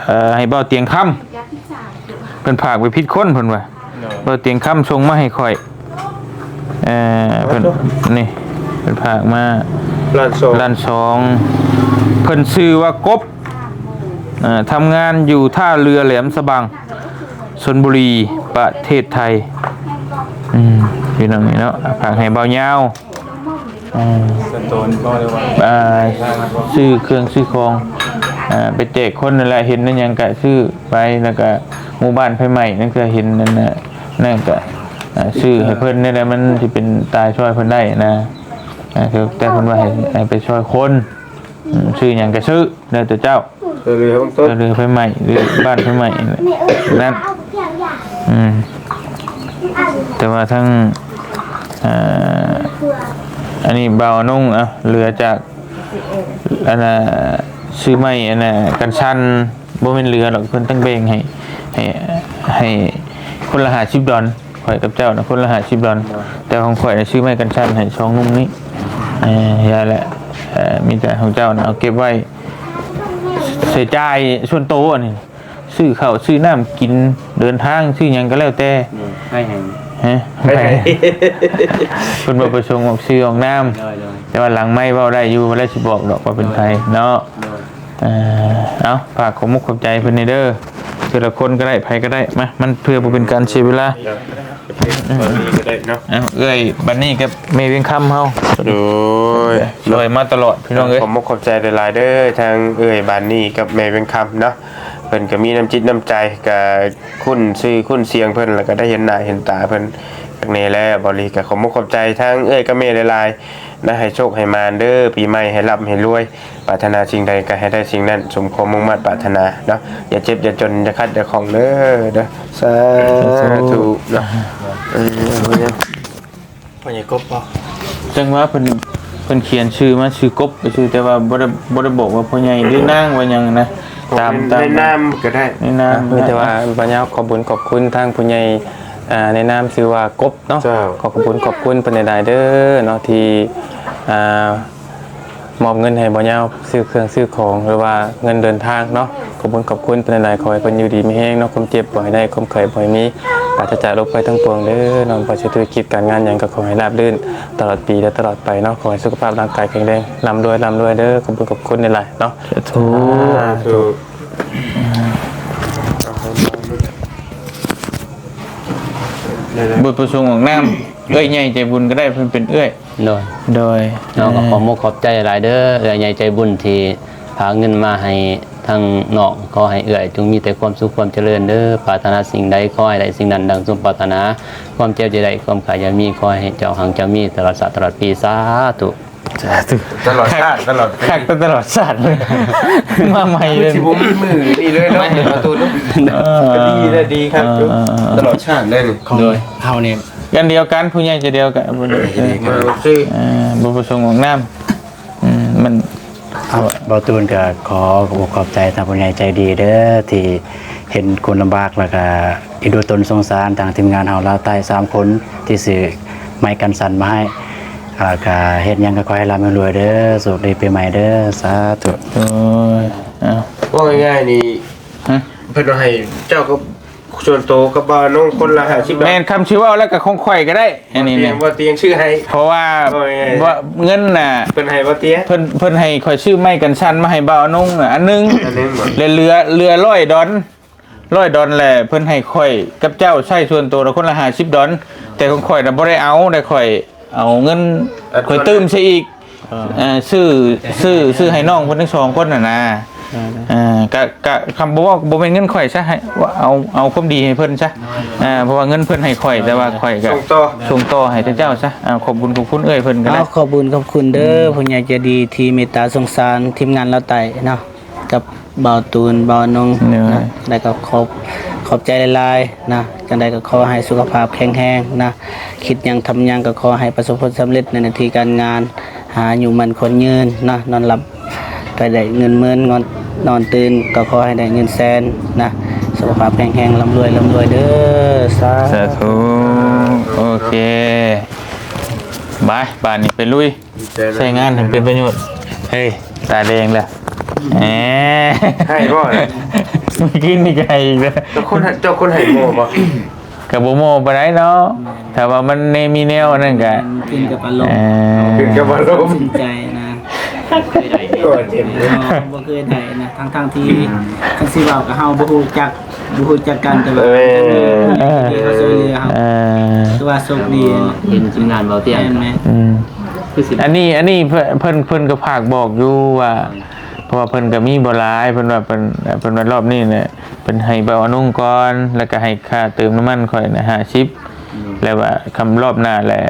ເອີ ໃຫ້ບ່າວຕຽງຄຳ ເພິ່ນຝາກໄປຜິດຄົນ ເພິ່ນວ່າ. ໂດຍ ບ່າວຕຽງຄຳສົ່ງມາໃຫ້ຂ້ອຍ. ເອີ ເພິ່ນ ນີ້ ເພິ່ນຝາກມາລ້ານສອງ ລ້ານສອງ. ເພິ່ນຊື່ວ່າກົບ ເອີ ທຳງານຢູ່ທ່າເຮືອແຫຼມສະບັງ ຊົນບຸລີ ປະເທດໄທ. ອືມ ພີ່ນ້ອງນີ້ເນາະ ຝາກໃຫ້ບ່າວຍາວ. ເອີ ສ່ວນໂຕນີ້ບໍ່ ຫຼືວ່າ ອ່າ ຊື້ເຄື່ອງຊື້ຂອງ ອ່າ ໄປແຈກຄົນນັ້ນແຫຼະ ເຫັນນັ້ນຫຍັງກະຊື້ໄປ. ແລ້ວກະໝູ່ບ້ານໄຟໄໝ້ນັ້ນ ເທື່ອເຫັນນັ້ນນະ ນັ້ນກະ ອ່າ ຊື້ໃຫ້ເພິ່ນນີ້ແຫຼະ ມັນຊິເປັນຕາຊ່ອຍເພິ່ນໄດ້ນະ. ອ່າ ແຕ່ເພິ່ນວ່າໃຫ້ ໃຫ້ໄປຊ່ອຍຄົນ ອືມ ຊື້ຫຍັງກະຊື້ ແລ້ວແຕ່ເຈົ້າ. ຊ່ວຍເຫຼືອເບື້ອງຕົ້ນ ຊ່ວຍເຫຼືອໄຟໄໝ້ ຫຼືບ້ານໄຟໄໝ້ນັ້ນ. ອືມ ແຕ່ວ່າທັງ ເອີ ອັນນີ້ບ່າວອານົງ ເອົາ ເຫຼືອຈາກ ອັນນ່າ ຊື້ໄມ້ ອັນນ່າ ກັນຊັນ ບໍ່ແມ່ນເຫຼືອດອກ ເພິ່ນຕັ້ງແບ່ງໃຫ້ ໃຫ້ ໃຫ້ຄົນລະຫ້າສິບດອນ ຂ້ອຍກັບເຈົ້ານະ ຄົນລະຫ້າສິບດອນ ແຕ່ຂອງຂ້ອຍນະ ຊື້ໄມ້ກັນຊັນໃຫ້ສອງໜຸ່ມນີ້ ເອີ ຢ່າແຫຼະ ເອີ ມີແຕ່ຂອງເຈົ້ານະ ເອົາເກັບໄວ້ ໃຊ້ຈ່າຍສ່ວນໂຕ ອັນນີ້ ຊື້ເຂົ້າຊື້ນ້ຳກິນ ເດີນທາງຊື້ຫຍັງກໍແລ້ວແຕ່ ໃຫ້ແຮງ ຮະ ໃຫ້ແຮງ ເພິ່ນບໍ່ປະສົງອອກຊື່ອອກນາມ ໂດຍ ໂດຍ ແຕ່ວ່າຫຼັງໄມເວົ້າໄດ້ຢູ່ ແລ້ວຊິບອກດອກວ່າເປັນໃຜເນາະ ໂດຍ ເອີ ເອົາ ຝາກຂອບມຸກຂອບໃຈເພິ່ນແດ່ເດີ ແຕ່ລະຄົນກໍໄດ້ ໃຜກໍໄດ້ ມາ ມັນເພື່ອບໍ່ເປັນການເສຍເວລາ ໂດຍ ເອີ ບັດນີ້ກໍໄດ້ເນາະ ເອົາ ເອື້ອຍບັດນີ້ກັບແມ່ວຽງຄຳເຮົາ ໂດຍ ຊ່ວຍມາຕະຫຼອດ ພີ່ນ້ອງເອີຍ ຂອບມຸກຂອບໃຈຫຼາຍໆເດີ ທາງເອື້ອຍບານນີ້ກັບແມ່ວຽງຄຳເນາະ ເພິ່ນກໍມີນ້ຳຈິດນ້ຳໃຈ ກໍຄຸ້ນຊື່ຄຸ້ນສຽງເພິ່ນ ແລ້ວກໍໄດ້ເຫັນໜ້າເຫັນຕາເພິ່ນຄັກແນ່ແລ້ວ ເບົາຫຼີກໍຂອບມຸກຂອບໃຈທາງເອື້ອຍກັບແມ່ຫຼາຍໆນະ ໃຫ້ໂຊກໃຫ້ໝານເດີ ປີໃໝ່ໃຫ້ລ່ຳໃຫ້ລວຍ ປາດຖະໜາສິ່ງໃດກໍໃຫ້ໄດ້ສິ່ງນັ້ນ ສົມຄວາມມຸ່ງມາດປາດຖະໜາເນາະ ຢ່າເຈັບຢ່າຈົນ ຢ່າຂັດຢ່າຂ້ອງເດີ ເດີ ສາທຸເນາະ ເອີ ພໍ່ໃຫຍ່ກົບບໍ່? ຈັ່ງວ່າເພິ່ນ ເພິ່ນຂຽນຊື່ມາຊື່ກົບຊື່ ແຕ່ວ່າບໍ່ໄດ້ ບໍ່ໄດ້ບອກວ່າພໍ່ໃຫຍ່ ຫຼື ນາງວ່າຫຍັງນະ ຕາມ ຕາມ ໃນນາມກໍໄດ້ ໃນນາມ ມີແຕ່ວ່າ ນະ ບ່າວຍາວຂອບບຸນຂອບຄຸນທາງຜູ້ໃຫຍ່ ອ່າ ໃນນາມຊື່ວ່າກົບເນາະ ເຈົ້າ ຂໍຂອບຄຸນຂອບຄຸນເພິ່ນຫຼາຍໆເດີເນາະ ທີ່ ອ່າ ມອບເງິນໃຫ້ບ່າວຍາວຊື້ເຄື່ອງຊື້ຂອງ ຫຼືວ່າເງິນເດີນທາງເນາະ ຂອບຄຸນຂອບຄຸນເພິ່ນຫຼາຍໆ ຂໍໃຫ້ເພິ່ນຢູ່ດີມີແຮງເນາະ ຄວາມເຈັບບໍ່ໃຫ້ໄດ້ ຄວາມໄຂ້ບໍ່ໃຫ້ມີ ປາສະຈາກໂລກໄພທັງປວງເດີເນາະ ບໍ່ວ່າຈະທຸລະກິດການງານຫຍັງກໍຂໍໃຫ້ລາບລື່ນຕະຫຼອດປີ ແລະ ຕະຫຼອດໄປເນາະ ຂໍໃຫ້ສຸຂະພາບຮ່າງກາຍແຂງແຮງ ລ່ຳລວຍ ລ່ຳລວຍເດີ ຂອບຄຸນຂອບຄຸນຫຼາຍໆເນາະ ສາທຸ ສາທຸ ບໍ່ປະສົງອອກນາມ ເອື້ອຍໃຫຍ່ໃຈບຸນກໍໄດ້ ເພິ່ນເປັນເອື້ອຍ ໂດຍ ໂດຍ ນ້ອງກໍ ເອີ ຂອບມຸກຂອບໃຈຫຼາຍເດີ ເອື້ອຍໃຫຍ່ໃຈບຸນທີ່ພາເງິນມາໃຫ້ທາງນ້ອງ ຂໍໃຫ້ເອື້ອຍຈົ່ງມີແຕ່ຄວາມສຸກຄວາມຈະເລີນເດີ ປາດຖະໜາສິ່ງໃດຂໍໃຫ້ໄດ້ສິ່ງນັ້ນດັ່ງສົມປາດຖະໜາ ຄວາມເຈັບຢ່າໄດ້ ຄວາມໄຂ້ຢ່າມີ ຂໍໃຫ້ເຈົ້າຮັ່ງເຈົ້າມີຕະຫຼອດຊາດຕະຫຼອດປີ ສາທຸ ສາທຸ ຕະຫຼອດຊາດຕະຫຼອດປີ ຄັກຕະຫຼອດຊາດເລີຍ ມາໃໝ່ເລີຍ ຊິບໍ່ມີມື້ນີ້ເລີຍເນາະ ປະຕູເນາະ ເອີ ກໍດີແລ້ວ ດີຄັກຢູ່ ເອີ ຕະຫຼອດຊາດເລີຍ ຂອງ ໂດຍ ເຮົານີ້ ກັນດຽວກັນ ຜູ້ໃຫຍ່ໃຈດຽວກັນ ເອີ ບໍ່ປະສົງອອກນາມ ອືມ ມັນ ເອົາ ບ່າວຕູນກໍຂໍຂອບອົກຂອບໃຈທາງຜູ້ໃຫຍ່ໃຈດີເດີທີ່ເຫັນຄວາມລຳບາກ ແລ້ວກໍເອັນດູຕົນສົງສານທາງທີມງານເຮົາລາວໃຕ້ສາມຄົນທີ່ຊື້ໄມ້ກັນສັ່ນມາໃຫ້ ແລ້ວກໍເຮັດຫຍັງກໍຂໍໃຫ້ລ່ຳໃຫ້ລວຍເດີ ໂຊກດີປີໃໝ່ເດີ ສາທຸ ໂອ້ຍ ເອົາ ເວົ້າງ່າຍໆນີ້ ຮະ ເພິ່ນວ່າໃຫ້ເຈົ້າກັບ ສ່ວນໂຕກັບບ່າວນົງຄົນລະຫ້າສິບ ແມ່ນ ຄຳຊິເວົ້າແລ້ວກໍຂອງຂ້ອຍກໍໄດ້ ອັນນີ້ ບໍ່ຕຽງ ບໍ່ຕຽງຊື້ໃຫ້ ເພາະວ່າ ເງິນນະ ເພິ່ນໃຫ້ບໍ່ຕຽງ ເພິ່ນ ເພິ່ນໃຫ້ຂ້ອຍຊື້ໄມ້ກັນສັ່ນມາໃຫ້ບ່າວນົງນະ ອັນໜຶ່ງ ອັນໜຶ່ງ ແລະ ເຫຼືອ ເຫຼືອຮ້ອຍດອນ ຮ້ອຍດອນ ແລະ ເພິ່ນໃຫ້ຂ້ອຍກັບເຈົ້າໃຊ້ສ່ວນໂຕລະຄົນລະຫ້າສິບດອນ ແຕ່ຂອງຂ້ອຍນະບໍ່ໄດ້ເອົາ ແຕ່ຂ້ອຍເອົາເງິນ ຂ້ອຍຕື່ມໃສ່ອີກ ເອີ ເອີ ຊື້ ຊື້ ຊື້ໃຫ້ນ້ອງເພິ່ນທັງສອງຄົນຫັ້ນນະ ເອີ ເອີ ກະ ກະ ຄຳບໍ່ເວົ້າ ບໍ່ແມ່ນເງິນຂ້ອຍຊະ ໃຫ້ ເອົາ ເອົາຄວາມດີໃຫ້ເພິ່ນຊະ ເອີ ເພາະວ່າເງິນເພິ່ນໃຫ້ຂ້ອຍ ແຕ່ວ່າຂ້ອຍກະສົ່ງຕໍ່ ສົ່ງຕໍ່ໃຫ້ເຈົ້າຊະ ເອົາ ຂອບບຸນຂອບຄຸນເອື້ອຍເພິ່ນກໍໄດ້ ເອົາ ຂອບບຸນຂອບຄຸນເດີ ອືມ ຜູ້ໃຫຍ່ໃຈດີທີ່ເມດຕາສົງສານທີມງານລາວໃຕ້ເນາະ ກັບບ່າວຕູນ ບ່າວນົງ ເອີ ນະ ແລ້ວກໍຂອບ ຂອບໃຈຫຼາຍໆນະ ຈັ່ງໃດກໍຂໍໃຫ້ສຸຂະພາບແຂງແຮງນະ ຄິດຫຍັງທຳຫຍັງກໍຂໍໃຫ້ປະສົບຜົນສຳເລັດໃນໜ້າທີ່ການງານ ອາຍຸໝັ້ນຂວັນຍືນນະ ນອນຫຼັບກໍໄດ້ເງິນໝື່ນ ນອນ ນອນຕື່ນກໍຂໍໃຫ້ໄດ້ເງິນແສນນະ ສຸຂະພາບແຂງແຮງ ລ່ຳລວຍ ລ່ຳລວຍເດີ ສາ ສາທຸ ໂອເຄ ບາຍ ບາດນີ້ໄປລຸຍ ໃຊ້ງານໃຫ້ເປັນປະໂຫຍດ ເຮີ້ຍ ຕາແດງແລ້ວ ແໝ ໃຫ້ບໍ່ນະ? ມື້ກີ້ນີ້ກໍໃຫ້ອີກແລ້ວ ເຈົ້າຄົນ ເຈົ້າຄົນໃຫ້ໂມບໍ່? ກໍບໍ່ໂມປານໃດເນາະ ແມ່ນ ຖ້າວ່າມັນແນ ມີແນວອັນນັ້ນກໍ ແມ່ນ ຂຶ້ນກັບອາລົມ ເອີ ຂຶ້ນກັບອາລົມ ຕັດສິນໃຈນະ ບໍ່ເຄີຍໄດ້ນະ ທັງໆທີ່ ຄັນຊິເວົ້າກໍເຮົາບໍ່ຮູ້ຈັກ ບໍ່ຮູ້ຈັກກັນ ແຕ່ວ່າ ເອີ ທີ່ເຂົາຊ່ວຍເຫຼືອເຮົາ ເອີ ຖືວ່າໂຊກດີ ເຫັນທີມງານເວົ້າຕຽງ ແມ່ນໆ ອືມ ຄືຊິ ອັນນີ້ ອັນນີ້ເພິ່ນ ເພິ່ນ ເພິ່ນກໍຝາກບອກຢູ່ວ່າ ເພາະວ່າເພິ່ນກໍມີບໍ່ຫຼາຍ ເພິ່ນວ່າ ເພິ່ນ ເພິ່ນວ່າລອບນີ້ນະ ເພິ່ນໃຫ້ບ່າວອານຸງກ່ອນ ແລ້ວກໍໃຫ້ຄ່າເຕີມນ້ຳມັນຂ້ອຍນະ ຫ້າສິບ ອືມ ແລ້ວວ່າຄຳລອບໜ້າແຫຼະ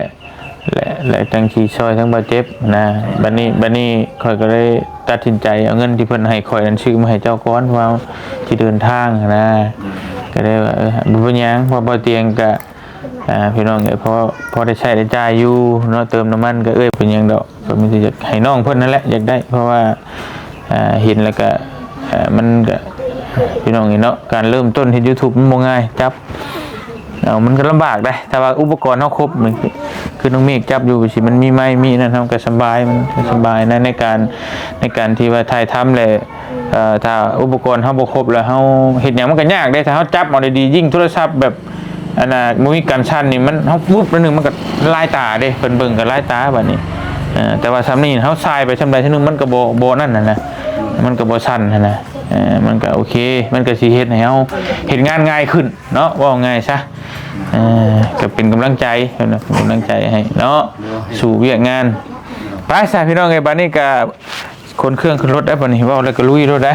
ແລະ ແລະ ຈັ່ງຊິຊ່ອຍທາງບາດເຈັບນະ ບາດນີ້ ບາດນີ້ຂ້ອຍກໍເລີຍຕັດສິນໃຈເອົາເງິນທີ່ເພິ່ນໃຫ້ຂ້ອຍນັ້ນ ຊື້ມາໃຫ້ເຈົ້າກ່ອນ ເພາະວ່າຊິເດີນທາງນະ ກໍເລີຍວ່າ ເອີ ບໍ່ເປັນຫຍັງ ເພາະວ່າບ່າວຕຽງກໍ ອ່າ ພີ່ນ້ອງເອີຍ ພໍ ພໍໄດ້ໃຊ້ໄດ້ຈ່າຍຢູ່ເນາະ ເຕີມນ້ຳມັນກໍ ເອີຍ ເປັນຫຍັງດອກ ກໍມີແຕ່ຢາກໃຫ້ນ້ອງເພິ່ນນັ້ນແຫຼະ ຢາກໄດ້ ເພາະວ່າ ອ່າ ເຫັນແລ້ວກໍ ອ່າ ມັນກໍ ພີ່ນ້ອງເອີຍເນາະ ການເລີ່ມຕົ້ນເຮັດ YouTube ມັນບໍ່ງ່າຍ ຈັບ ເອົາ ມັນກໍລຳບາກໄດ໋ ຖ້າວ່າອຸປະກອນເຮົາຄົບ ຄືນ້ອງເມກຈັບຢູ່ ຊິ ມັນມີໄມ້ ມີນັ້ນ ເຮົາກໍສະບາຍ ມັນສະບາຍໃນ ໃນການ ໃນການທີ່ວ່າຖ່າຍທຳ ແລະ ເອີ ຖ້າອຸປະກອນເຮົາບໍ່ຄົບ ແລ້ວເຮົາເຮັດຫຍັງມັນກໍຍາກເດ້ ຖ້າເຮົາຈັບເອົາດີໆ ຍິ່ງໂທລະສັບແບບ ອັນນ່າ ບໍ່ມີການສັ່ນນີ້ ມັນ ເຮົາວຶບໜ້ອຍໜຶ່ງ ມັນກໍລາຍຕາເດ້ ເພິ່ນເບິ່ງກໍລາຍຕາບັດນີ້ ເອີ ແຕ່ວ່າສ່ຳນີ້ ເຮົາສາຍໄປສ່ຳໃດສ່ຳໜຶ່ງ ມັນກໍບໍ່ ບໍ່ນັ້ນຫັ້ນນະ ມັນກໍບໍ່ສັ່ນຫັ້ນນະ ເອີ ມັນກໍໂອເຄ ມັນກໍຊິເຮັດໃຫ້ເຮົາເຮັດງານງ່າຍຂຶ້ນເນາະ ເວົ້າງ່າຍຊະ ເອີ ກໍເປັນກຳລັງໃຈ ເປັນກຳລັງໃຈໃຫ້ເນາະ ສູ້ວຽກງານ ໄປຊະ ພີ່ນ້ອງເອີຍ ບັດນີ້ກໍ ຂົນເຄື່ອງຂຶ້ນລົດໄດ້ປະນີ້ ເວົ້າແລ້ວກໍລຸຍໂລດໄດ້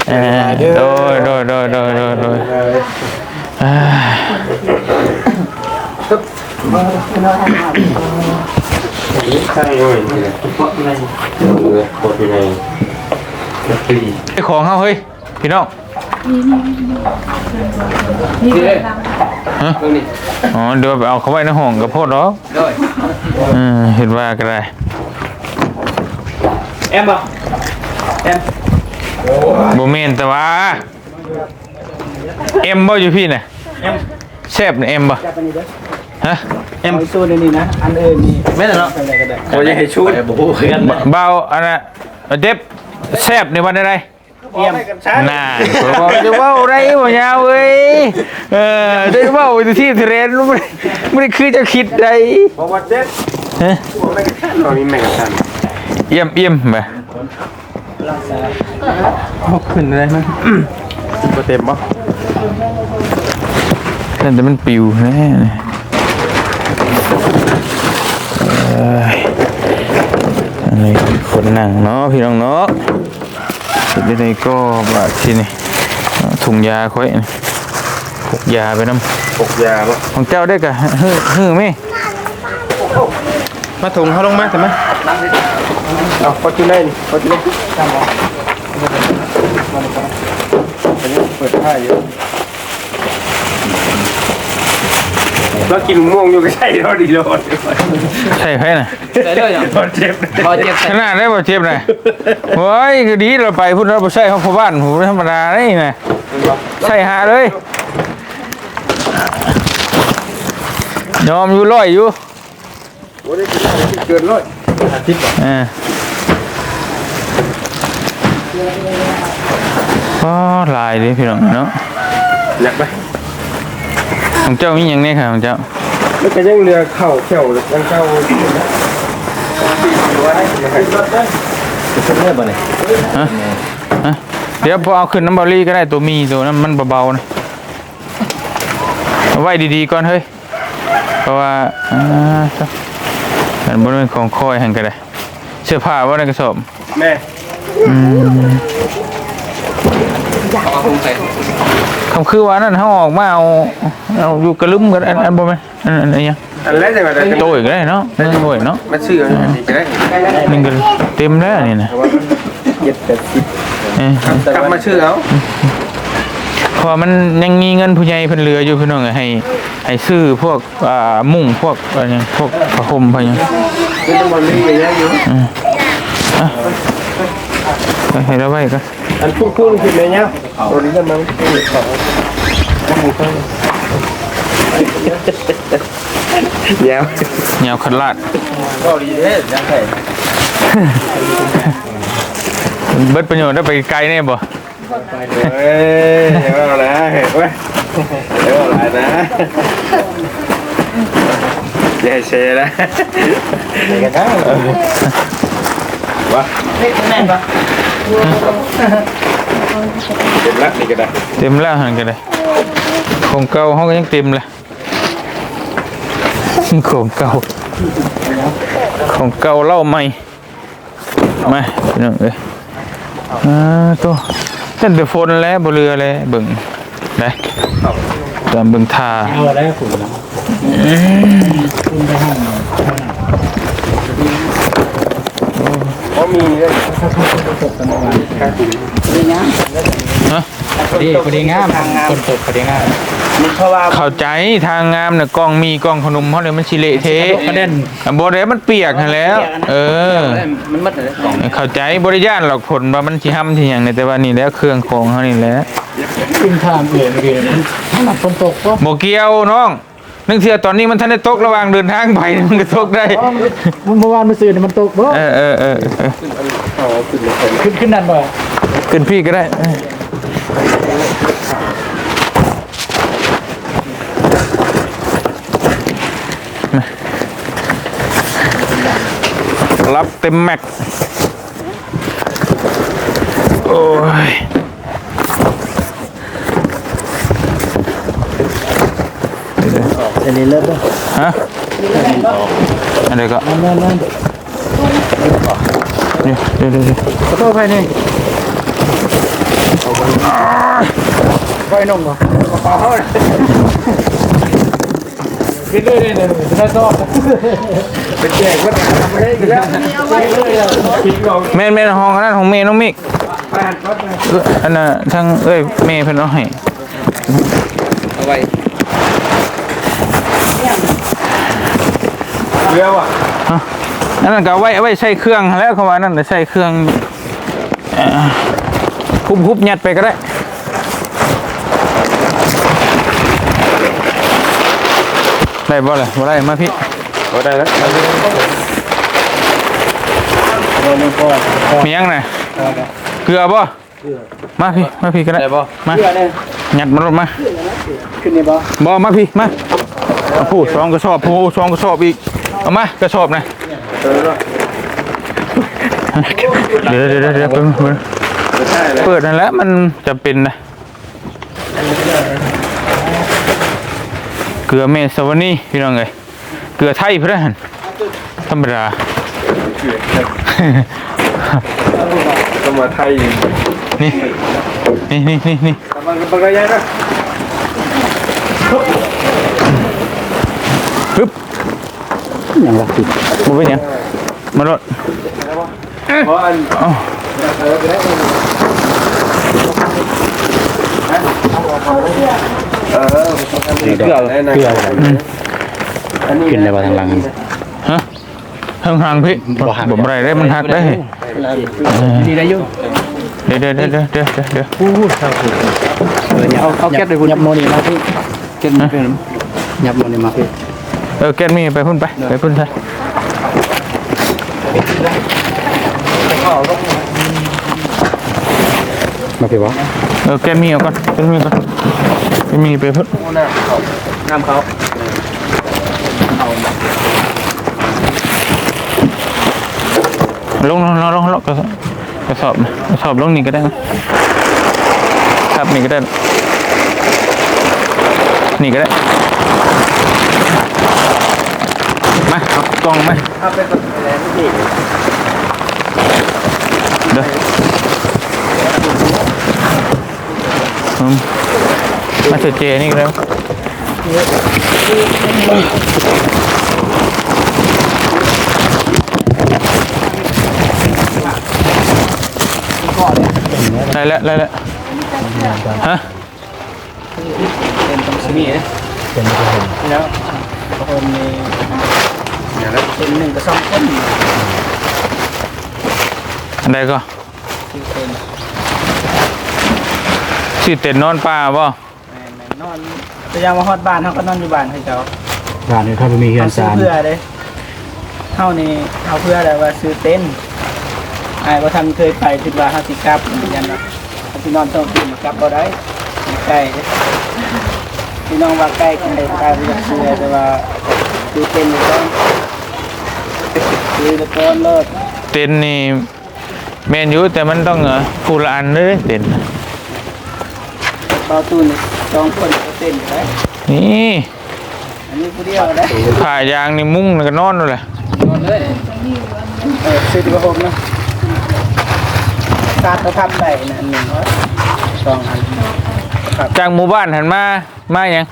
ເອີ ໂດຍ ໂດຍ ໂດຍ ໂດຍ ໂດຍ ໂດຍ ອ່າ ໃສ່ໂອ້ຍ ເພາະໃນ ເພາະຢູ່ໃນ ໄອ້ຂອງເຮົາເຮີ້ຍ ພີ່ນ້ອງ ນີ້ເດ້ ຮະ ເບິ່ງນີ້ ອໍ ດຽວໄປເອົາເຂົ້າໄວ້ໃນຫ້ອງກໍພໍດອກ ໂດຍ ເອີ ເຮັດວ່າກໍໄດ້ ແອມບໍ່ ແອມ ບໍ່ແມ່ນແຕ່ວ່າ ແອມບໍ່ຢູ່ພີ້ນະ ແອມ ແຊບນະ ແອມບໍ່ ຮະ ແອມ ເອົາໄອ້ຊູດໃນນີ້ນະ ອັນອື່ນນີ້ ແມ່ນແຫຼະເນາະ ໃສ່ໄດ້ກໍໄດ້ ໂອ້ຍ ໃຫ້ຊູດ ບໍ່ຮູ້ຄືກັນ ບ່າວ ອັນນ່າ ເຈັບ ແຊບໃນວັນໃດ ອຽມ ນັ້ນ ຂ້ອຍບອກຈະເວົ້າໄດ້ບໍ່ຍາວເອີຍ ເອີ ໄດ້ເວົ້າທີ່ທີ່ແທນ ບໍ່ໄດ້ ບໍ່ໄດ້ຄືເຈົ້າຄິດໃດ ບໍ່ວ່າເຈັບ ຮະ ບໍ່ແມ່ນກະທັນ ບໍ່ມີແມ່ນກະທັນ ອຽມໆ ບາດ ເອົາຂຶ້ນໄດ້ມັນ ບໍ່ເຕັມບໍ່ ແຕ່ມັນປິວແນ່ ເອີຍ ອັນນີ້ຄົນນັ່ງເນາະ ພີ່ນ້ອງເນາະ. ເຮັດຈັ່ງໃດກໍບາດທີນີ້ ເອົາຖົງຢາຂ້ອຍນີ້ ພົກຢາໄປນຳ ພົກຢາບໍ່ ຂອງເຈົ້າເດ້ກະ ຮື ຮືແມ່ ມາຖົງເຮົາລົງມາ ເອົາມາ ເອົາ ພໍດຢູ່ໃນນີ້ ພໍດຢູ່ໃນ ເປີດຜ້າຢູ່. ລາວກິນໝະມ່ວງຢູ່ກໍໃສ່ລາວດີໂລດ ໃສ່ໃຜນະ? ໃສ່ເລີຍຫຍັງ? ບໍ່ເຈັບ ບໍ່ເຈັບ ຂະໜາດໄດ້ບໍ່ເຈັບນະ. ໂອ້ຍ ກໍດີລາວໄປພຸ້ນ ລາວບໍ່ໃສ່ຮອດພໍ່ບ້ານພຸ້ນ ທຳມະດາໄດ໋ນະ ໃສ່ຫາເລີຍ ຍອມຢູ່ ຮ້ອຍຢູ່. ໂອ້ ໄດ້ກິນເກີນຮ້ອຍຫ້າສິບ ເອີ ອໍ ຫຼາຍເດ້ພີ່ນ້ອງເນາະ ຍັກໄປ. ຂອງເຈົ້າມີຫຍັງແດ່ຄະ ຂອງເຈົ້າ? ມັນກໍຍັງເຫຼືອເຂົ້າແຂ້ວ ຍັງເຂົ້າ ເປັນເລີຍບໍ່ນີ້? ຮະ? ຮະ? ດຽວບໍ່ເອົາຂຶ້ນນຳເບົາລີກໍໄດ້ ໂຕໝີ່ໂຕນັ້ນມັນເບົາໆນະ ເອົາໄວ້ດີໆກ່ອນເຮີ້ຍ. ເພາະວ່າ ອ່າ ມັນບໍ່ແມ່ນຂອງຂ້ອຍຫັ້ນກໍໄດ້ ເສື້ອຜ້າບໍ່ໃນກະສອບ ແມ່ນ ອືມ ເອົາມາໂຮງໃສ່ ຄຳຄືວ່ານັ້ນ ເຮົາອອກມາເອົາ ເອົາຢູ່ກະລຶມກັນ ອັນ ອັນບໍ່ແມ່ນ ອັນ ອັນຫຍັງ ອັນແລກຈັ່ງວ່າໄດ້ ໂຕອີກໄດ້ເນາະ ເອີ ໂຕອີກເນາະ ມາຊື້ເອົານີ້ກໍໄດ້ ນີ້ກໍເຕັມແລ້ວນີ້ນະ ເຈັດແປດສິບ ເອີ ກັບມາຊື້ເອົາ ເພາະວ່າມັນຍັງມີເງິນຜູ້ໃຫຍ່ເພິ່ນເຫຼືອຢູ່ ພີ່ນ້ອງເອີຍ ໃຫ້ ໃຫ້ຊື້ພວກ ອ່າ ມຸ້ງ ພວກ ອັນຫຍັງ ພວກຜ້າຫົ່ມ ພວກຫຍັງ ເປັນຕຳບວດລີກໍຍັງຢູ່ ອືມ ອ່ະ ໃຫ້ລາວໄວ້ກ່ອນ ອັນພຸ້ນໆ ຂຶ້ນແມ່ຍາວ ຕົວນີ້ມັນ ຍາວ ຍາວຂະໜາດ ເວົ້າດີເດ້ ຍັງໄດ້ ເບິດປະໂຫຍດ ໄດ້ໄປໄກແນ່ບໍ່? ເອີຍ ຢ່າເວົ້ານະ ເຮີ້ຍ ຢ່າເວົ້າຫຼາຍນະ ຢ່າໃຫ້ເຊນະ ວ່າ ເຕັມລະ ນີ້ກໍໄດ້ ເຕັມລະ ຫັ້ນກໍໄດ້ ຂອງເກົ່າເຮົາກໍຍັງເຕັມລະ ຂອງເກົ່າ ຂອງເກົ່າເຫຼົ້າໃໝ່. ມາ ພີ່ນ້ອງເອີຍ ອ່າ ໂຕ ເຫັນແຕ່ຝົນແລ້ວ ບໍ່ເຫຼືອແລ້ວ ເບິ່ງໄດ໋ ຕາມເບິ່ງທ່າ ເອົາແລ້ວ ອືມ ບໍ່ມີເລີຍ ຮະ? ພໍດີ ພໍດີງາມ ຝົນຕົກພໍດີງາມ. ເພາະວ່າ ເຂົ້າໃຈ ທາງງາມນະ ກ່ອງໝີ່ ກ່ອງຂະໜົມເຮົານີ້ມັນຊິເລະເທະ. ກະເດັນ ບໍ່ໄດ້ ມັນປຽກຫັ້ນແຫຼ້ວ. ເອີ ມັນໝົດແລ້ວ ເຂົ້າໃຈ ບໍ່ໄດ້ຢ້ານດອກ ຝົນວ່າມັນຊິຮຳຊິຫຍັງນີ້ ແຕ່ວ່ານີ້ແຫຼະ ເຄື່ອງຂອງເຮົານີ້ແຫຼະ. ຂຶ້ນຖາມເອງເດ ມັນ ມັນຝົນຕົກບໍ່? ບໍ່ກ່ຽວນ້ອງ. ໜຶ່ງເທື່ອຕອນນີ້ມັນທັນໄດ້ຕົກ ລະຫວ່າງເດີນທາງໄປມັນກໍຕົກໄດ້. ອໍ ມື້ວານມື້ຊືນນີ້ມັນຕົກບໍ່? ເອີໆໆໆ ຂຶ້ນ ຂຶ້ນນັ້ນບໍ່? ຂຶ້ນພີ້ກໍໄດ້. ມາ ລັບເຕັມແມັກ. ໂອ້ຍ ອັນນີ້ເລີຍບໍ່? ຮະ? ອັນໃດກໍ? ນັ້ນໆໆ ດຽວໆໆໆ ຂໍໂທດໄປນີ້ ໄປໜຸ່ມບໍ່? ຂຶ້ນເລີຍເດ້ ໄປແຈກເບິດ ບໍ່ໄດ້ອີກແລ້ວ. ແມ່ນໆ ຫ້ອງອັນນັ້ນ ຫ້ອງແມ່ນ້ອງມິກ. ເອີ ອັນນ່າ ທາງເອື້ອຍແມ່ເພິ່ນເອົາໃຫ້ ເອົາໄວ້ ເຫຼືອວ່າ ຮະ? ອັນນັ້ນກໍເອົາໄວ້ ເອົາໄວ້ໃສ່ເຄື່ອງຫັ້ນແຫຼະ ເຂົາວ່ານັ້ນ ໃສ່ເຄື່ອງ ເອີ ຮຸບໆ ຍັດໄປກໍໄດ້. ໄດ້ບໍ່ລະ? ບໍ່ໄດ້ ມາພີ້. ບໍ່ໄດ້ແລ້ວ ມີຫຍັງນະ? ເກືອບໍ່? ມາພີ້ ມາພີ້ກໍໄດ້ ໄດ້ບໍ່? ມາ ຍັດມາໂລດ ມາ ຂຶ້ນໄດ້ບໍ່? ບໍ່ ມາພີ້ ມາ. ໂອ້ໂຫ ສອງກະສອບ ໂອ້ໂຫ ສອງກະສອບອີກ. ເອົາມາ ກະສອບນະ. ເອີ ດຽວໆໆ ເປີດ ເປີດ ເປີດຫັ້ນແຫຼະ ມັນຈຳເປັນນະ. ເກືອແມ່ສະຫວັນນີ ພີ່ນ້ອງເອີຍ. ເກືອໄທພຸ້ນນະຫັ້ນ ທຳມະດາ ທຳມະໄທ. ນີ້ ນີ້ໆໆໆ ຮຶບ ຫຍັງວະ? ບໍ່ເປັນຫຍັງ ມາໂລດ. ເອີ ເອົາ ເກືອ ເກືອ ອືມ ຂຶ້ນໄດ້ບໍ່ທາງຫຼັງ? ຮະ? ທາງຫຼັງພີ້ ບໍ່ຫັກ ບໍ່ໄດ້ເດ້ ມັນຫັກເດ້. ນີ້ໄດ້ຢູ່ ເດີໆໆ ໂອ້ໂຫ ເອົາ ເອົາແກັດໄປພຸ້ນ ຫຍັບໝໍ້ນີ້ມາພີ້. ເກັບເປັນ ຫຍັບໝໍ້ນີ້ມາພີ້. ເອີ ແກັດມີໄປພຸ້ນ ໄປ ໄປພຸ້ນຊະ. ມາພີ້ບໍ່? ເອີ ແກັດມີເອົາກ່ອນ ແກັດມີກ່ອນ ແກັດມີໄປພຸ້ນ. ນ້ຳເຂົ້າ ນ້ຳເຂົ້າ ເຂົ້າ ລົງ ລົງ ລົງ ລົງ ລົງ ກະສອບ ກະສອບ ກະສອບລົງນີ້ກໍໄດ້ ທັບນີ້ກໍໄດ້ ນີ້ກໍໄດ້. ມາ ເອົາກ່ອງມາ ເດີ. ອືມ ມາເຈ ເຈນີ້ແລ້ວ ໄດ້ແລ້ວ ໄດ້ແລ້ວ. ຮະ? ເປັນຕຳຊິມີເດ້ ເປັນ ແລ້ວຄົນນີ້ ເປັນໜຶ່ງກໍສອງຄົນ. ອັນໃດກໍ? ຊື່ເຕັນ ຊື່ເຕັນນອນປ່າບໍ່? ແມ່ນໆ ນອນ ແຕ່ຢ່າມາຮອດບ້ານ ເຮົາກໍນອນຢູ່ບ້ານເຂົາເຈົ້າ. ບ້ານນີ້ເຂົາບໍ່ມີເຮືອນຊານ ເຮົາຊື້ເພື່ອເດ້ ເຮົານີ້ ເຮົາເພື່ອແລ້ວວ່າຊື້ເຕັນ. ອ້າຍບໍ່ທັນເຄີຍໄປ ຄິດວ່າເຮົາຊິກັບ ຢ້ານວ່າເຮົາຊິນອນສອງຄືນ ກັບບໍ່ໄດ້ ໄກເດ້. ພີ່ນ້ອງວ່າໄກ ໄກ ໄກບໍ່ຢາກຊື້ ແຕ່ວ່າຊື້ເຕັນໄວ້ກ່ອນ ຊື້ໄວ້ກ່ອນໂລດ. ເຕັນນີ້ ແມ່ນຢູ່ ແຕ່ມັນຕ້ອງ ເອີ ຜູ້ລະອັນເດ້ເຕັນ. ເບົາຕູນສອງຄົນກໍເຕັນໄດ້ ນີ້ ອັນນີ້ຜູ້ດຽວໄດ້. ຜ້າຢາງນີ້ມຸ້ງແລ້ວກໍນອນໂລດແຫຼະ ນອນເລີຍ. ເອີ ຊື້ທີ່ຜ້າຫົ່ມນະ ຕາດກໍທຳໄດ້ນະ ອັນໜຶ່ງ ສອງອັນ. ຈາກໝູ່ບ້ານຫັ້ນມາ ມາຫຍັງ?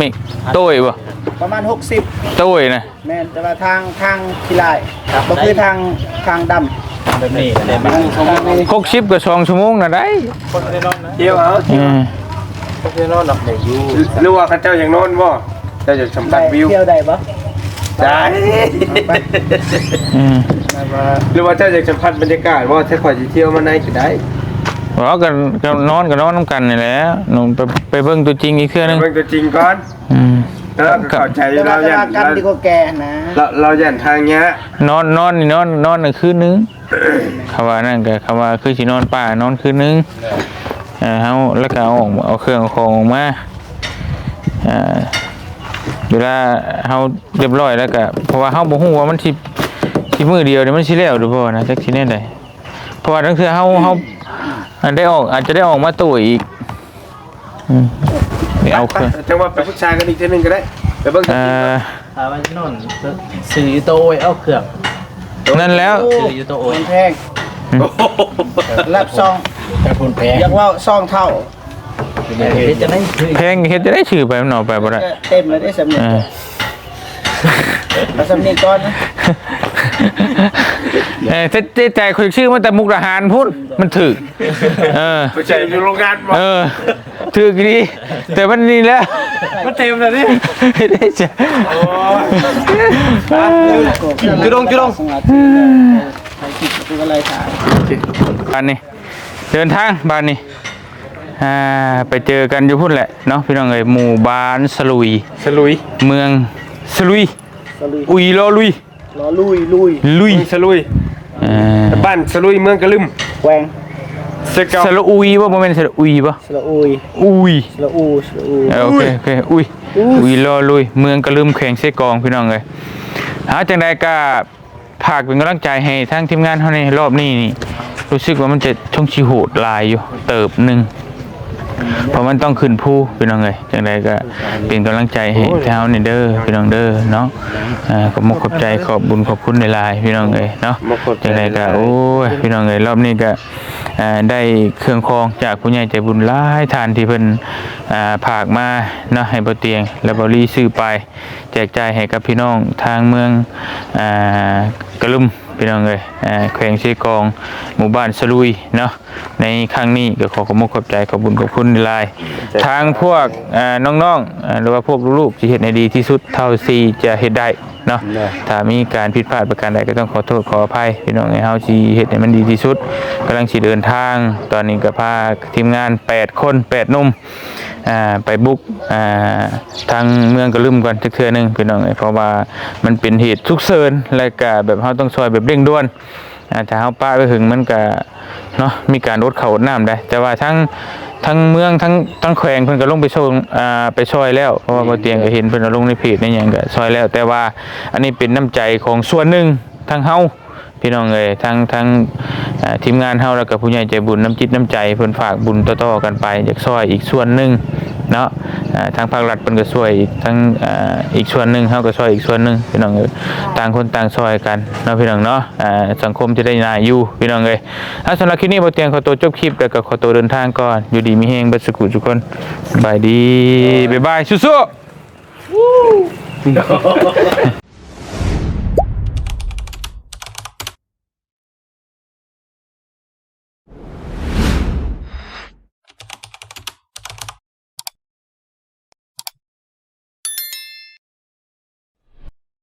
ມິກ ໂຕ້ຍບໍ່? ປະມານຫົກສິບ ໂຕ້ຍນະ. ແມ່ນ ແຕ່ວ່າທາງ ທາງຂີ້ຫຼ້າຍ ບໍ່ຄືທາງ ທາງດຳ ແບບນີ້ນະ. ຫົກສິບກໍສອງຊົ່ວໂມງນະໄດ້ ດຽວເອົາ ເອີ. ເພື່ອນອນເນາະ ໄດ້ຢູ່ ຫຼືວ່າເຂົາເຈົ້າຢາກນອນບໍ່? ເຈົ້າຢາກສຳຜັດວິວ ໄດ້ ທ່ຽວໄດ້ບໍ່? ໄດ້ ອືມ ແບບວ່າ ຫຼືວ່າເຈົ້າຢາກສຳຜັດບັນຍາກາດບໍ່? ຖ້າຂ້ອຍຊິທ່ຽວມາໃນກໍໄດ້ ບໍ່ ກໍ ກໍນອນ ກໍນອນນຳກັນນີ້ແຫຼະ ໄປ ໄປເບິ່ງຕົວຈິງອີກເທື່ອໜຶ່ງ ໄປເບິ່ງຕົວຈິງກ່ອນ ອືມ ແລ້ວກໍເຂົ້າໃຈຢູ່ ແຕ່ວ່າ ລາວຢ້ານ ລາວ ດີກວ່າແກ່ນະ ລາວ ລາວຢ້ານທາງຍາກ ນອນ ນອນນີ້ ນອນ ນອນນັ້ນຄືນໜຶ່ງ ຄຳວ່ານັ້ນກໍ ຄຳວ່າຄືຊິນອນປ່າ ນອນຄືນໜຶ່ງ ເອີ ເຮົາ ແລ້ວກໍເອົາອອກ ເອົາເຄື່ອງເອົາຂອງອອກມາ ເອີ ເວລາເຮົາຮຽບຮ້ອຍແລ້ວກໍ ເພາະວ່າເຮົາບໍ່ຮູ້ວ່າມັນຊິ ຊິມື້ດຽວນີ້ມັນຊິແລ້ວຫຼືບໍ່ນະ ຈັກຊິແນວໃດ ເພາະວ່າລາງເທື່ອເຮົາ ເຮົາ ອັນ ໄດ້ອອກ ອາດຈະໄດ້ອອກມາໂຕ້ອີກ ອືມ ໄປເອົາເຄື່ອງ ໄປ ໄປ ຈັ່ງວ່າໄປປຶກສາກັນອີກເທື່ອໜຶ່ງກໍໄດ້ ໄປເບິ່ງ ເອີ ຖ້າວ່າຊິນອນ ຊື້ຢູ່ໂຕະໂອຍ ເອົາເຄື່ອງ ນັ້ນແລ້ວ ຊື້ຢູ່ໂຕະໂອຍ ມັນແພງ ອືມ ລັບສອງ ແຕ່ພຸ້ນແພງ ຢາກເວົ້າສອງເທົ່າ ເຮັດຈັ່ງໃດ ແພງ ເຮັດຈັ່ງໃດ ຊື້ໄປມັນເອົາໄປບໍ່ໄດ້ ເຕັມແລ້ວເດ້ ສ່ຳນີ້ ເອີ ເອົາສ່ຳນີ້ກ່ອນນະ ເອີ ແຕ່ ແຕ່ ແຕ່ຂ້ອຍຊື້ມາແຕ່ມຸກດາຫານພຸ້ນ ມັນຖືກ ເອີ ໄປໃຊ້ຢູ່ໂຮງງານບໍ່? ເອີ ຖືກດີ ແຕ່ມັນນີ້ແຫຼະ ມັນເຕັມແລ້ວນີ້ ເຮັດໄດ້ຈ້ະ ໂອ້ຍ ຈຸດົງ ຈຸດົງ ອັນນີ້ ເດີນທາງບາດນີ້ ອ່າ ໄປເຈີກັນຢູ່ພຸ້ນແຫຼະເນາະ ພີ່ນ້ອງເອີຍ ໝູ່ບ້ານສະລຸຍ ສະລຸຍ ເມືອງສະລຸຍ ສະລຸຍ ອຸຍລໍລຸຍ ລໍລຸຍ ລຸຍ ລຸຍ ເມືອງສະລຸຍ ເອີ ບ້ານສະລຸຍ ເມືອງກະລຶມ ແຂວງ ເຊກອງ ສະຫຼະອຸຍບໍ່? ບໍ່ແມ່ນສະຫຼະອຸຍບໍ່? ສະຫຼະອຸຍ ອຸຍ ສະຫຼະອູ ສະຫຼະອູ ເອີ ໂອເຄ ໂອເຄ ອຸຍ ອຸຍ ອຸຍລໍລຸຍ ເມືອງກະລຶມ ແຂວງເຊກອງ ພີ່ນ້ອງເອີຍ ເອົາ ຈັ່ງໃດກໍ ຝາກເປັນກຳລັງໃຈໃຫ້ທາງທີມງານເຮົາໃນຮອບນີ້ນີ້ ຮູ້ສຶກວ່າມັນຈະຊົງຊິໂຫດຫຼາຍຢູ່ເຕີບໜຶ່ງ ເພາະມັນຕ້ອງຂຶ້ນພູພີ່ນ້ອງເອີຍ ຈັ່ງໃດກໍເປັນກຳລັງໃຈໃຫ້ ໂອ້ຍ ທາງເຮົານີ້ເດີພີ່ນ້ອງເດີເນາະ ອ່າ ຂອບມຸກຂອບໃຈ ຂອບບຸນຂອບຄຸນຫຼາຍໆ ພີ່ນ້ອງເອີຍເນາະ ຂອບໃຈ ຈັ່ງໃດກໍ ຫຼາຍໆ ໂອ້ຍ ພີ່ນ້ອງເອີຍ ຮອບນີ້ກໍ ອ່າ ໄດ້ເຄື່ອງຂອງຈາກຜູ້ໃຫຍ່ໃຈບຸນຫຼາຍທ່ານທີ່ເພິ່ນ ອ່າ ຝາກມາເນາະ ໃຫ້ບ່າວຕຽງ ແລະ ບ່າວລີຊື້ໄປ ແຈກຈ່າຍໃຫ້ກັບພີ່ນ້ອງທາງເມືອງ ອ່າ ກະລຶມ ພີ່ນ້ອງເອີຍ ອ່າ ແຂວງເຊກອງ ໝູ່ບ້ານສະລຸຍເນາະ ໃນຄັ້ງນີ້ກໍຂໍຂອບມຸກຂອບໃຈ ຂອບບຸນຂອບຄຸນຫຼາຍໆ ທາງພວກ ອ່າ ນ້ອງໆ ອ່າ ຫຼືວ່າພວກລູກໆ ຊິເຮັດໃຫ້ດີທີ່ສຸດເທົ່າທີ່ຈະເຮັດໄດ້ເນາະ ເນາະ ຖ້າມີການຜິດພາດປະການໃດກໍຕ້ອງຂໍໂທດຂໍອະໄພ ພີ່ນ້ອງເອີຍ ເຮົາຊິເຮັດໃຫ້ມັນດີທີ່ສຸດ ກຳລັງຊິເດີນທາງ ຕອນນີ້ກໍພາທີມງານແປດຄົນ ແປດໜຸ່ມ ອ່າ ໄປບຸກ ອ່າ ທາງເມືອງກະລຶມກ່ອນຈັກເທື່ອໜຶ່ງ ພີ່ນ້ອງເອີຍ ເພາະວ່າມັນເປັນເຫດສຸກເສີນ ແລະກະແບບເຮົາຕ້ອງຊ່ອຍແບບເລັ່ງດ່ວນ ອ່າ ຖ້າເຮົາປະໄວ້ຫຶງມັນກະເນາະ ມີການອົດເຂົ້າອົດນ້ຳໄດ໋ ແຕ່ວ່າທາງ ທາງເມືອງ ທາງ ທາງແຂວງເພິ່ນກະລົງໄປຊ່ອຍ ອ່າ ໄປຊ່ອຍແລ້ວ ເພາະວ່າ ອືມ ບ່າວຕຽງກະເຫັນເພິ່ນເອົາລົງໃນເພຈໃນຫຍັງກະຊ່ອຍແລ້ວ ແຕ່ວ່າອັນນີ້ເປັນນ້ຳໃຈຂອງສ່ວນໜຶ່ງ ທາງເຮົາ ພີ່ນ້ອງເອີຍ ທາງ ທາງ ເອີ ທີມງານເຮົາ ແລ້ວກໍຜູ້ໃຫຍ່ໃຈບຸນ ນ້ຳຈິດນ້ຳໃຈ ເພິ່ນຝາກບຸນຕໍ່ໆກັນໄປ ຢາກຊ່ອຍອີກສ່ວນໜຶ່ງເນາະ ເອີ ທາງພາກລັດເພິ່ນກໍຊ່ວຍອີກ ທາງ ເອີ ອີກສ່ວນໜຶ່ງ ເຮົາກໍຊ່ວຍອີກສ່ວນໜຶ່ງ ພີ່ນ້ອງເອີຍ ຕ່າງຄົນຕ່າງຊ່ອຍກັນເນາະ ພີ່ນ້ອງເນາະ ເອີ ສັງຄົມຈະໄດ້ໜ້າຢູ່ ພີ່ນ້ອງເອີຍ ເອົາ ສຳລັບຄລິບນີ້ ບ່າວຕຽງຂໍຕົວຈົບຄລິບ ແລ້ວກໍຂໍຕົວເດີນທາງກ່ອນ ຢູ່ດີມີແຮງເບິດສູ່ຜູ້ສູ່ຄົນ ສະບາຍດີ ບາຍບາຍ ສູ້ໆ.